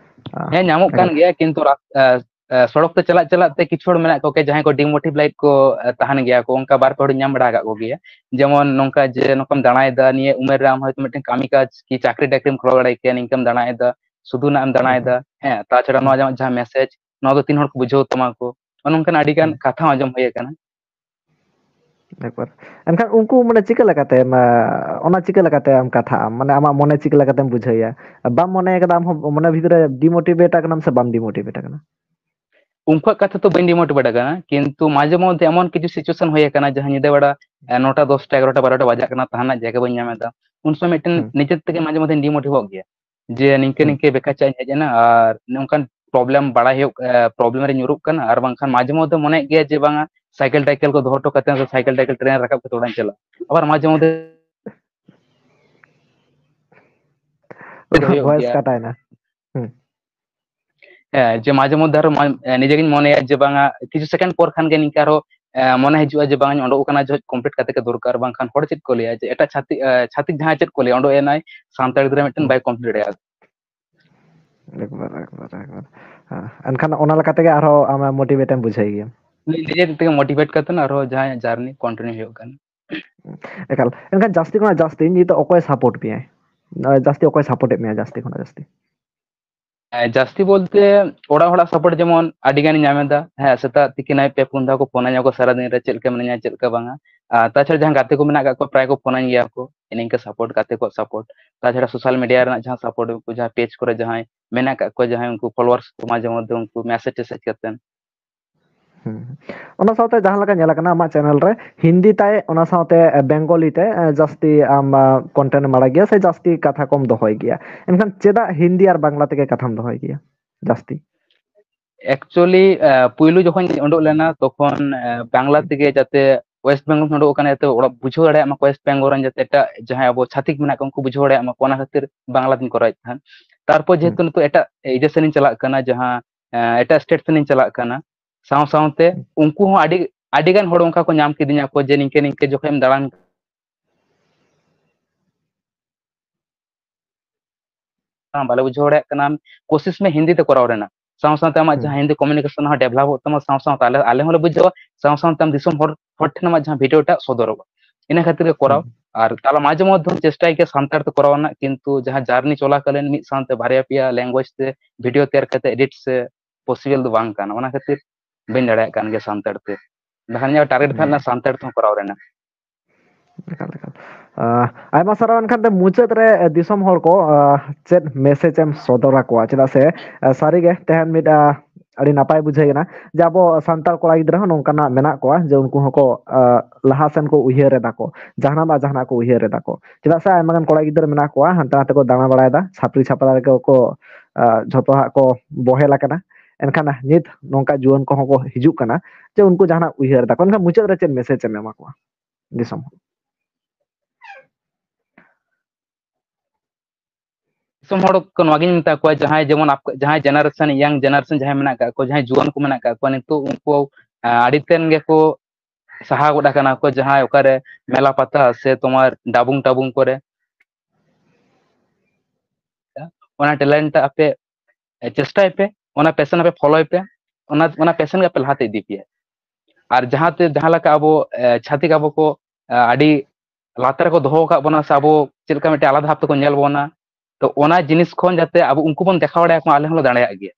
ᱟᱸ, ᱦᱮᱸ, ᱧᱟᱢᱚᱜ ᱠᱟᱱ ᱮᱠᱟᱞ᱾ ᱜᱮᱭᱟ, ᱠᱤᱱᱛᱩ ᱨᱟᱥ-, ᱮ, ᱮ, ᱥᱚᱲᱚᱠ ᱛᱮ ᱪᱟᱞᱟᱜ ᱪᱟᱞᱟᱜ ᱛᱮ ᱠᱤᱪᱷᱩ ᱦᱚᱲ ᱢᱮᱱᱟᱜ ᱠᱚᱜᱮᱭᱟ ᱡᱟᱦᱟᱸᱭ ᱠᱚ ᱰᱤᱢᱳᱴᱤᱵᱷ ᱞᱟᱭᱤᱴ ᱠᱚ, ᱮ, ᱛᱟᱦᱮᱱ ᱜᱮᱭᱟ ᱠᱚ, ᱚᱱᱠᱟ ᱵᱟᱨ ᱯᱮ ᱦᱚᱲᱤᱧ ᱧᱟᱢ ᱵᱟᱲᱟ ᱟᱠᱟᱫ ᱠᱚᱜᱮᱭᱟ᱾ ᱡᱮᱢᱚᱱ ᱱᱚᱝᱠᱟ ᱡᱮ ᱱᱚᱝᱠᱟᱢ ᱫᱟᱬᱟᱭᱮᱫᱟ, ᱱᱤᱭᱟᱹ ᱩᱢᱮᱨ ᱨᱮ ᱟᱢ ᱦᱚᱭᱛᱳ ᱢᱤᱫᱴᱮᱱ ᱠᱟᱹᱢᱤ ᱠᱟᱡᱽ ᱠᱤ ᱪᱟᱹᱠᱨᱤ ᱴᱟᱹᱠᱨᱤᱢ ᱠᱚᱨᱟᱣ ᱫᱟᱲᱮ ᱠᱮᱭᱟ, ᱱᱤᱝᱠᱟᱹᱢ ᱫᱟᱬᱟᱭᱮᱫᱟ, ᱥᱩᱫᱷᱩ ᱱᱟᱜ ᱮᱢ ᱦᱩᱸ, ᱫᱟᱬᱟᱭᱮᱫᱟ, ᱦᱩᱸ᱾ ᱦᱮᱸ, ᱛᱟᱪᱷᱟᱲᱟ ᱱᱚᱣᱟ ᱦᱩᱸ᱾ ᱡᱟᱦᱟᱸ, ᱡᱟᱦᱟᱸ ᱢᱮᱥᱮᱡᱽ, ᱱᱚᱣᱟ ᱫᱚ ᱛᱤᱱ ᱦᱚᱲ ᱠᱚ ᱵᱩᱡᱷᱟᱹᱣ ᱛᱟᱢᱟ ᱠᱚ, ᱱᱚᱜᱼᱚ ᱱᱚᱝᱠᱟᱱ ᱟᱹᱰᱤ ᱜᱟᱱ ᱦᱩᱸ᱾ ᱠᱟᱛᱷᱟ ᱟᱸᱡᱚᱢ ᱦᱩᱭ ᱟᱠᱟᱱᱟ᱾ ᱮᱠᱵᱟᱨ᱾ ᱮᱱᱠᱷᱟᱱ ᱩᱱᱠᱩ ᱢᱟᱱᱮ ᱪᱤᱠᱟᱹ ᱞᱮᱠᱟᱛᱮ, ᱢᱟ, ᱚᱱᱟ ᱪᱤᱠᱟᱹ ᱞᱮᱠᱟᱛᱮ ᱟᱢ ᱠᱟᱛᱷᱟᱜ ᱟᱢ? ᱢᱟᱱᱮ ᱟᱢᱟᱜ ᱢᱚᱱᱮ ᱪᱤᱠᱟᱹ ᱞᱮᱠᱟᱛᱮᱢ ᱵᱩᱡᱷᱟᱹᱣᱮᱭᱟ? ᱵᱟᱢ ᱢᱚᱱᱮ ᱠᱟᱫᱟ ᱟᱢ ᱦᱚᱸ ᱢᱚᱱᱮ ᱵᱷᱤᱛᱨᱤ ᱨᱮ ᱰᱤᱢᱳᱴᱤᱵᱷᱮᱴ ᱟᱠᱟᱱᱟᱢ ᱥᱮ ᱵᱟᱢ ᱰᱤᱢᱳᱴᱤᱵᱷᱮᱴ ᱟᱠᱟᱱᱟ? ᱩᱱᱠᱩᱣᱟᱜ ᱠᱟᱛᱷᱟ ᱛᱚ ᱵᱟᱹᱧ ᱰᱤᱢᱳᱴᱤᱵᱷᱮᱴ ᱟᱠᱟᱱᱟ, ᱠᱤᱱᱛᱩ ᱢᱟᱡᱷᱮ ᱢᱚᱫᱽᱫᱷᱮ ᱮᱢᱚᱱ ᱠᱤᱪᱷᱩ ᱥᱤᱪᱩᱭᱮᱥᱚᱱ ᱦᱩᱭ ᱟᱠᱟᱱᱟ, ᱡᱟᱦᱟᱸ ᱧᱤᱫᱟᱹ ᱵᱮᱲᱟ, ᱮ, ᱱᱚᱴᱟ, ᱫᱚᱥᱴᱟ, ᱮᱜᱟᱨᱚᱴᱟ, ᱵᱟᱨᱚᱴᱟ ᱵᱟᱡᱟᱜ ᱠᱟᱱᱟ, ᱛᱟᱦᱮᱱ ᱨᱮᱱᱟᱜ ᱡᱟᱭᱜᱟ ᱵᱟᱹᱧ ᱧᱟᱢ ᱮᱫᱟ᱾ ᱩᱱ ᱥᱚᱢᱚᱭ ᱢᱤᱫᱴᱮᱱ ᱦᱩᱸ᱾ ᱱᱤᱡᱮ ᱛᱮᱜᱮ ᱢᱟᱡᱷᱮ ᱢᱚᱫᱽᱫᱷᱮᱧ ᱰᱤᱢᱳᱴᱤᱵᱷᱚᱜ ᱜᱮᱭᱟ, ᱡᱮ ᱱᱤᱝᱠᱟᱹ ᱦᱩᱸ᱾ ᱱᱤᱝᱠᱟᱹ ᱵᱮᱠᱟᱨ ᱪᱮᱫ ᱤᱧ ᱦᱮᱡ ᱮᱱᱟ, ᱟᱨ ᱱᱚᱝᱠᱟᱱ ᱯᱨᱚᱵᱞᱮᱢ ᱵᱟᱲᱟᱭ ᱦᱩᱭᱩᱜ, ᱮ, ᱯᱨᱚᱵᱞᱮᱢ ᱨᱮ ᱧᱩᱨᱩᱜ ᱠᱟᱱᱟ, ᱟᱨ ᱵᱟᱝᱠᱷᱟᱱ ᱢᱟᱡᱷᱮ ᱢᱚᱫᱽᱫᱷᱮ ᱢᱚᱱᱮᱭᱮᱫ ᱜᱮᱭᱟ ᱡᱮ ᱵᱟᱝᱟ, ᱥᱟᱭᱠᱮᱞ ᱴᱟᱭᱠᱮᱞ ᱠᱚ ᱫᱚᱦᱚ ᱦᱚᱴᱚ ᱠᱟᱛᱮ ᱥᱮ ᱥᱟᱭᱠᱮᱞ ᱴᱟᱭᱠᱮᱞ ᱴᱨᱮᱱ ᱨᱟᱠᱟᱵ ᱠᱟᱛᱮ ᱚᱲᱟᱜ ᱤᱧ ᱪᱟᱞᱟᱜᱼᱟ᱾ ᱟᱵᱟᱨ ᱢᱟᱡᱷᱮ ᱢᱚᱫᱽᱫᱷᱮ ᱦᱩᱭᱩᱜ ᱵᱷᱚᱭᱮᱥ ᱜᱮᱭᱟ᱾ ᱠᱟᱴᱟᱭᱱᱟ᱾ ᱦᱩᱸ᱾ ᱦᱮᱸ, ᱡᱮ ᱢᱟᱡᱷᱮ ᱢᱚᱫᱽᱫᱷᱮ ᱟᱨᱚ ᱢᱟ-, ᱮ, ᱱᱤᱡᱮᱜᱤᱧ ᱢᱚᱱᱮᱭᱟ ᱡᱮ ᱵᱟᱝᱟ, ᱠᱤᱪᱷᱩ ᱥᱮᱠᱮᱱᱰ ᱯᱚᱨ ᱠᱷᱟᱱ ᱜᱮ ᱱᱤᱝᱠᱟ ᱟᱨᱚ, ᱮ, ᱢᱚᱱᱮ ᱦᱤᱡᱩᱜᱼᱟ ᱡᱮ ᱵᱟᱝᱟᱧ ᱚᱰᱚᱠ ᱟᱠᱟᱱᱟ, ᱡᱚᱦᱚᱜ ᱠᱚᱢᱯᱞᱤᱴ ᱠᱟᱛᱮ ᱜᱮ ᱫᱚᱨᱠᱟᱨ, ᱵᱟᱝᱠᱷᱟᱱ ᱦᱚᱲ ᱪᱮᱫ ᱠᱚ ᱞᱟᱹᱭᱟ ᱡᱮ ᱮᱴᱟᱜ ᱪᱷᱟᱹᱛᱤᱠ, ᱮ, ᱪᱷᱟᱹᱛᱤᱠ ᱡᱟᱦᱟᱸᱭ ᱪᱮᱫ ᱠᱚ ᱞᱟᱹᱭᱟ, ᱚᱰᱚᱠ ᱮᱱᱟᱭ ᱥᱟᱱᱛᱟᱲ ᱜᱤᱫᱽᱨᱟᱹ ᱢᱤᱫᱴᱮᱱ ᱦᱩᱸ᱾ ᱵᱟᱭ ᱠᱚᱢᱯᱞᱤᱴ ᱫᱟᱲᱮᱭᱟᱜᱼᱟ᱾ ᱮᱠᱵᱟᱨ, ᱮᱠᱵᱟᱨ, ᱮᱠᱵᱟᱨ᱾ ᱦᱮᱸ, ᱮᱱᱠᱷᱟᱱ ᱚᱱᱟ ᱞᱮᱠᱟ ᱛᱮᱜᱮ ᱟᱨᱦᱚᱸ ᱟᱢ motivate ᱮᱢ ᱵᱩᱡᱷᱟᱹᱣ ᱜᱮᱭᱟ᱾ ᱱᱤᱡᱮ ᱛᱮᱜᱮ motivate ᱠᱟᱛᱮ ᱟᱨᱦᱚᱸ ᱡᱟᱦᱟᱸᱭᱟᱜ journey continue ᱦᱩᱭᱩᱜ ᱠᱟᱱᱟ᱾ ᱮᱠᱟᱞ᱾ ᱮᱱᱠᱷᱟᱱ ᱡᱟᱹᱥᱛᱤ ᱠᱷᱚᱱᱟᱜ ᱡᱟᱹᱥᱛᱤ ᱱᱤᱛᱚᱜ ᱚᱠᱚᱭ support ᱢᱮᱭᱟᱭ? ᱟᱨ ᱡᱟᱹᱥᱛᱤ ᱚᱠᱚᱭ support ᱮᱫ ᱢᱮᱭᱟ ᱡᱟᱹᱥᱛᱤ ᱠᱷᱚᱱᱟᱜ ᱡᱟᱹᱥᱛᱤ? ᱮᱸ, ᱡᱟᱹᱥᱛᱤ ᱵᱚᱞᱛᱮ ᱚᱲᱟᱜ ᱦᱚᱲᱟᱜ support ᱡᱮᱢᱚᱱ ᱟᱹᱰᱤ ᱜᱟᱱᱤᱧ ᱧᱟᱢ ᱮᱫᱟ᱾ ᱦᱮᱸ, ᱥᱮᱛᱟᱜ ᱛᱤᱠᱤᱱ ᱟᱹᱭᱩᱵ ᱯᱮ ᱯᱩᱱ ᱫᱷᱟᱣ ᱠᱚ ᱯᱷᱳᱱᱟᱹᱧᱟ ᱠᱚ ᱥᱟᱨᱟᱫᱤᱱ ᱨᱮ, ᱪᱮᱫ ᱞᱮᱠᱟ ᱢᱮᱱᱟᱧᱟ, ᱪᱮᱫ ᱞᱮᱠᱟ ᱵᱟᱝᱟ᱾ ᱟᱨ ᱛᱟᱪᱷᱟᱲᱟ ᱡᱟᱦᱟᱸ ᱜᱟᱛᱮ ᱠᱚ ᱢᱮᱱᱟᱜ ᱟᱠᱟᱫ ᱠᱚᱣᱟ, ᱯᱨᱟᱭ ᱠᱚ ᱯᱷᱳᱱᱟᱹᱧ ᱜᱮᱭᱟ ᱠᱚ, ᱱᱤᱝᱠᱟᱹ support, ᱜᱟᱛᱮ ᱠᱚᱣᱟᱜ support᱾ ᱛᱟᱪᱷᱟᱲᱟ social media ᱨᱮᱱᱟᱜ ᱡᱟᱦᱟᱸ support, ᱩᱱᱠᱩ ᱡᱟᱦᱟᱸ page ᱠᱚᱨᱮ ᱡᱟᱦᱟᱸᱭ ᱢᱮᱱᱟᱜ ᱟᱠᱟᱫ ᱠᱚᱣᱟ, ᱡᱟᱦᱟᱸᱭ ᱩᱱᱠᱩ followers ᱠᱚ ᱢᱟᱡᱷᱮ ᱢᱚᱫᱽᱫᱷᱮ ᱩᱱᱠᱩ message ᱴᱮᱥᱮᱡ ᱠᱟᱛᱮ᱾ ᱦᱩᱸ᱾ ᱚᱱᱟ ᱥᱟᱶᱛᱮ ᱡᱟᱦᱟᱸ ᱞᱮᱠᱟ ᱧᱮᱞ ᱟᱠᱟᱱᱟ ᱟᱢᱟᱜ channel ᱨᱮ ᱦᱤᱱᱫᱤ ᱛᱟᱭ, ᱚᱱᱟ ᱥᱟᱶᱛᱮ ᱵᱮᱝᱜᱚᱞᱤ ᱛᱮ, ᱮ, ᱡᱟᱹᱥᱛᱤ ᱟᱢ, ᱟ, content ᱮᱢ ᱟᱲᱟᱜ ᱜᱮᱭᱟ ᱥᱮ ᱡᱟᱹᱥᱛᱤ ᱠᱟᱛᱷᱟ ᱠᱚᱢ ᱫᱚᱦᱚᱭ ᱜᱮᱭᱟ? ᱮᱱᱠᱷᱟᱱ ᱪᱮᱫᱟᱜ ᱦᱤᱱᱫᱤ ᱟᱨ ᱵᱟᱝᱞᱟ ᱛᱮᱜᱮ ᱠᱟᱛᱷᱟᱢ ᱫᱚᱦᱚᱭ ᱜᱮᱭᱟ ᱡᱟᱹᱥᱛᱤ? Actually, ᱟ, ᱯᱩᱭᱞᱩ ᱡᱚᱠᱷᱚᱱ ᱩᱰᱩᱠ ᱞᱮᱱᱟ, ᱛᱚᱠᱷᱚᱱ, ᱟ, ᱵᱟᱝᱞᱟ ᱛᱮᱜᱮ, ᱡᱟᱛᱮ West Bengal ᱠᱷᱚᱱ ᱩᱰᱩᱠ ᱟᱠᱟᱱᱟ, ᱡᱟᱛᱮ ᱚᱲᱟᱜ ᱵᱩᱡᱷᱟᱹᱣ ᱫᱟᱲᱮᱭᱟᱜ ᱢᱟ West Bengal ᱨᱮᱱ, ᱡᱟᱛᱮ ᱮᱴᱟᱜ ᱡᱟᱦᱟᱸᱭ ᱟᱵᱚ ᱪᱷᱟᱛᱤᱠ ᱢᱮᱱᱟᱜ ᱠᱚᱣᱟ, ᱩᱱᱠᱩ ᱵᱩᱡᱷᱟᱹᱣ ᱫᱟᱲᱮᱭᱟᱜ ᱢᱟ, ᱚᱱᱟ ᱠᱷᱟᱹᱛᱤᱨ ᱵᱟᱝᱞᱟ ᱛᱤᱧ ᱠᱚᱨᱟᱣᱮᱫ ᱛᱟᱦᱮᱸᱫ᱾ ᱛᱟᱨᱯᱚᱨ ᱡᱮᱦᱮᱛᱩ ᱱᱤᱛᱚᱜ ᱮᱴᱟᱜ ᱤᱭᱟᱹ ᱥᱮᱱᱤᱧ ᱪᱟᱞᱟᱜ ᱠᱟᱱᱟ, ᱡᱟᱦᱟᱸ, ᱟ, ᱮᱴᱟᱜ state ᱥᱮᱱᱤᱧ ᱪᱟᱞᱟᱜ ᱠᱟᱱᱟ, ᱥᱟᱶ ᱥᱟᱶᱛᱮ ᱩᱱᱠᱩ ᱦᱚᱸ ᱟᱹᱰᱤ, ᱟᱹᱰᱤ ᱜᱟᱱ ᱦᱚᱲ ᱚᱱᱠᱟ ᱠᱚ ᱧᱟᱢ ᱠᱤᱫᱤᱧᱟ ᱠᱚ ᱡᱮ, "ᱱᱤᱝᱠᱟᱹ ᱱᱤᱝᱠᱟᱹ ᱡᱚᱠᱷᱚᱱ ᱮᱢ ᱫᱟᱬᱟᱱ ᱠᱟᱱᱟ, ᱵᱟᱞᱮ ᱵᱩᱡᱷᱟᱹᱣ ᱫᱟᱲᱮᱭᱟᱜ ᱠᱟᱱᱟ, ᱠᱳᱥᱤᱥ ᱢᱮ ᱦᱤᱱᱫᱤ ᱛᱮ ᱠᱚᱨᱟᱣ ᱨᱮᱱᱟᱜ, ᱥᱟᱶ ᱥᱟᱶᱛᱮ ᱟᱢᱟᱜ ᱦᱩᱸ᱾ ᱡᱟᱦᱟᱸ ᱦᱤᱱᱫᱤ communication ᱦᱚᱸ developᱚᱜ ᱛᱟᱢᱟ, ᱥᱟᱶ ᱥᱟᱶᱛᱮ ᱟᱞᱮ, ᱟᱞᱮ ᱦᱚᱸᱞᱮ ᱵᱩᱡᱷᱟᱹᱣᱟ, ᱥᱟᱶ ᱥᱟᱶᱛᱮ ᱟᱢ ᱫᱤᱥᱚᱢ ᱦᱚᱲ, ᱦᱚᱲ ᱴᱷᱮᱱ ᱟᱢᱟᱜ ᱡᱟᱦᱟᱸ video ᱴᱟᱜ ᱥᱚᱫᱚᱨᱚᱜᱼᱟ, ᱤᱱᱟᱹ ᱠᱷᱟᱹᱛᱤᱨ ᱜᱮ ᱠᱚᱨᱟᱣ᱾ ᱦᱩᱸ᱾ ᱟᱨ ᱛᱟᱦᱞᱮ ᱢᱟᱡᱷᱮ ᱢᱚᱫᱽᱫᱷᱮ ᱪᱮᱥᱴᱟᱭ ᱜᱮᱭᱟ ᱥᱟᱱᱛᱟᱲ ᱛᱮ ᱠᱚᱨᱟᱣ ᱨᱮᱱᱟᱜ, ᱠᱤᱱᱛᱩ ᱡᱟᱦᱟᱸ journey ᱪᱚᱞᱟᱠᱟᱞᱤᱱ ᱢᱤᱫ ᱥᱟᱶᱛᱮ ᱵᱟᱨᱭᱟ ᱯᱮᱭᱟ language ᱛᱮ video ᱛᱮᱭᱟᱨ ᱠᱟᱛᱮ edit ᱥᱮ possible ᱫᱚ ᱵᱟᱝ ᱠᱟᱱᱟ, ᱚᱱᱟ ᱠᱷᱟᱹᱛᱤᱨ ᱵᱟᱹᱧ ᱫᱟᱲᱮᱭᱟᱜ ᱠᱟᱱ ᱜᱮᱭᱟ ᱥᱟᱱᱛᱟᱲ ᱛᱮ᱾ ᱵᱟᱠᱷᱟᱱ ᱤᱧᱟᱹᱜ target ᱛᱟᱦᱮᱸ ᱞᱮᱱᱟ ᱥᱟᱱᱛᱟᱲ ᱛᱮᱦᱚᱸ ᱠᱚᱨᱟᱣ ᱨᱮᱱᱟᱜ᱾ ᱮᱠᱟᱞ, ᱮᱠᱟᱞ᱾ ᱟᱸ, ᱟᱭᱢᱟ ᱥᱟᱨᱦᱟᱣ᱾ ᱮᱱᱠᱷᱟᱱ ᱛᱮ ᱢᱩᱪᱟᱹᱫ ᱨᱮ, ᱮ, ᱫᱤᱥᱚᱢ ᱦᱚᱲ ᱠᱚ, ᱟᱸ, ᱪᱮᱫ message ᱮᱢ ᱥᱚᱫᱚᱨ ᱟᱠᱚᱣᱟ? ᱪᱮᱫᱟᱜ ᱥᱮ, ᱮ, ᱥᱟᱹᱨᱤᱜᱮ ᱛᱮᱦᱮᱧ ᱢᱤᱫ, ᱟᱸ, ᱟᱹᱰᱤ ᱱᱟᱯᱟᱭ ᱵᱩᱡᱷᱟᱹᱣ ᱮᱱᱟ ᱡᱮ ᱟᱵᱚ ᱥᱟᱱᱛᱟᱲ ᱠᱚᱲᱟ ᱜᱤᱫᱽᱨᱟᱹ ᱦᱚᱸ ᱱᱚᱝᱠᱟᱱᱟᱜ ᱢᱮᱱᱟᱜ ᱠᱚᱣᱟ ᱡᱮ ᱩᱱᱠᱩ ᱦᱚᱸᱠᱚ, ᱟᱸ, ᱞᱟᱦᱟ ᱥᱮᱱ ᱠᱚ ᱩᱭᱦᱟᱹᱨ ᱮᱫᱟ ᱠᱚ, ᱡᱟᱦᱟᱱᱟᱜ ᱵᱟ ᱡᱟᱦᱟᱱᱟᱜ ᱠᱚ ᱩᱭᱦᱟᱹᱨ ᱮᱫᱟ ᱠᱚ᱾ ᱪᱮᱫᱟᱜ ᱥᱮ ᱟᱭᱢᱟ ᱜᱟᱱ ᱠᱚᱲᱟ ᱜᱤᱫᱽᱨᱟᱹ ᱢᱮᱱᱟᱜ ᱠᱚᱣᱟ, ᱦᱟᱱᱛᱮ ᱱᱟᱛᱮ ᱠᱚ ᱫᱟᱬᱟ ᱵᱟᱲᱟᱭᱮᱫᱟ, ᱪᱷᱟᱹᱯᱨᱤ ᱪᱷᱟᱯᱨᱟ ᱨᱮᱜᱮ ᱠᱚ, ᱟᱸ, ᱡᱷᱚᱛᱚ ᱦᱟᱸᱜ ᱠᱚ ᱵᱚᱦᱮᱞ ᱟᱠᱟᱱᱟ᱾ ᱮᱱᱠᱷᱟᱱ ᱱᱤᱛ ᱱᱚᱝᱠᱟ ᱡᱩᱣᱟᱹᱱ ᱠᱚᱦᱚᱸ ᱠᱚ ᱦᱤᱡᱩᱜ ᱠᱟᱱᱟ ᱡᱮ ᱩᱱᱠᱩ ᱡᱟᱦᱟᱱᱟᱜ ᱩᱭᱦᱟᱹᱨ ᱮᱫᱟ ᱠᱚ᱾ ᱮᱱᱠᱷᱟᱱ ᱢᱩᱪᱟᱹᱫ ᱨᱮ ᱪᱮᱫ message ᱮᱢ ᱮᱢᱟ ᱠᱚᱣᱟ ᱫᱤᱥᱚᱢ ᱦᱚᱲ? ᱫᱤᱥᱚᱢ ᱦᱚᱲ ᱠᱚ ᱱᱚᱣᱟ ᱜᱤᱧ ᱢᱮᱛᱟ ᱠᱚᱣᱟ, ᱡᱟᱦᱟᱸᱭ ᱡᱮᱢᱚᱱ ᱟᱯ-, ᱡᱟᱦᱟᱸᱭ generation, young generation ᱡᱟᱦᱟᱸᱭ ᱢᱮᱱᱟᱜ ᱟᱠᱟᱫ ᱠᱚᱣᱟ, ᱡᱟᱦᱟᱸᱭ ᱡᱩᱣᱟᱹᱱ ᱠᱚ ᱢᱮᱱᱟᱜ ᱟᱠᱟᱫ ᱠᱚᱣᱟ, ᱱᱤᱛᱚᱜ ᱩᱱᱠᱩ, ᱟᱸ, ᱟᱹᱰᱤ ᱛᱮᱫ ᱜᱮᱠᱚ ᱥᱟᱦᱟ ᱜᱚᱫ ᱟᱠᱟᱱᱟ ᱠᱚ, ᱡᱟᱦᱟᱸᱭ ᱚᱠᱟᱨᱮ ᱢᱮᱞᱟ ᱯᱟᱛᱟ ᱥᱮ ᱛᱳᱢᱟᱨ ᱰᱟᱵᱩᱝ ᱴᱟᱵᱩᱝ ᱠᱚᱨᱮ ᱚᱱᱟ talent ᱴᱟᱜ ᱟᱯᱮ ᱪᱮᱥᱴᱟᱭ ᱯᱮ, ᱚᱱᱟ ᱯᱮᱥᱮᱱ ᱟᱯᱮ ᱯᱷᱚᱞᱳᱭ ᱯᱮ, ᱚᱱᱟ ᱚᱱᱟ ᱯᱮᱥᱮᱱ ᱜᱮ ᱟᱯᱮ ᱞᱟᱦᱟᱛᱮ ᱤᱫᱤ ᱯᱮᱭᱟ᱾ ᱟᱨ ᱡᱟᱦᱟᱸᱛᱮ ᱡᱟᱦᱟᱸ ᱞᱮᱠᱟ ᱟᱵᱚ ᱪᱷᱟᱹᱛᱤᱠ ᱟᱵᱚ ᱠᱚ ᱟᱹᱰᱤ ᱞᱟᱛᱟᱨ ᱨᱮᱠᱚ ᱫᱚᱦᱚ ᱟᱠᱟᱫ ᱵᱚᱱᱟ, ᱥᱮ ᱟᱵᱚ ᱪᱮᱫ ᱞᱮᱠᱟ ᱢᱤᱫᱴᱮᱱ ᱟᱞᱟᱫᱟ ᱵᱷᱟᱵ ᱛᱮᱠᱚ ᱧᱮᱞ ᱵᱚᱱᱟ, ᱛᱚ ᱚᱱᱟ ᱡᱤᱱᱤᱥ ᱠᱷᱚᱱ ᱡᱟᱛᱮ ᱟᱵᱚ ᱩᱱᱠᱩ ᱵᱚᱱ ᱫᱮᱠᱷᱟᱣ ᱫᱟᱲᱮᱭᱟᱠᱚ ᱢᱟ ᱟᱞᱮ ᱦᱚᱸᱞᱮ ᱫᱟᱲᱮᱭᱟᱜ ᱜᱮᱭᱟ᱾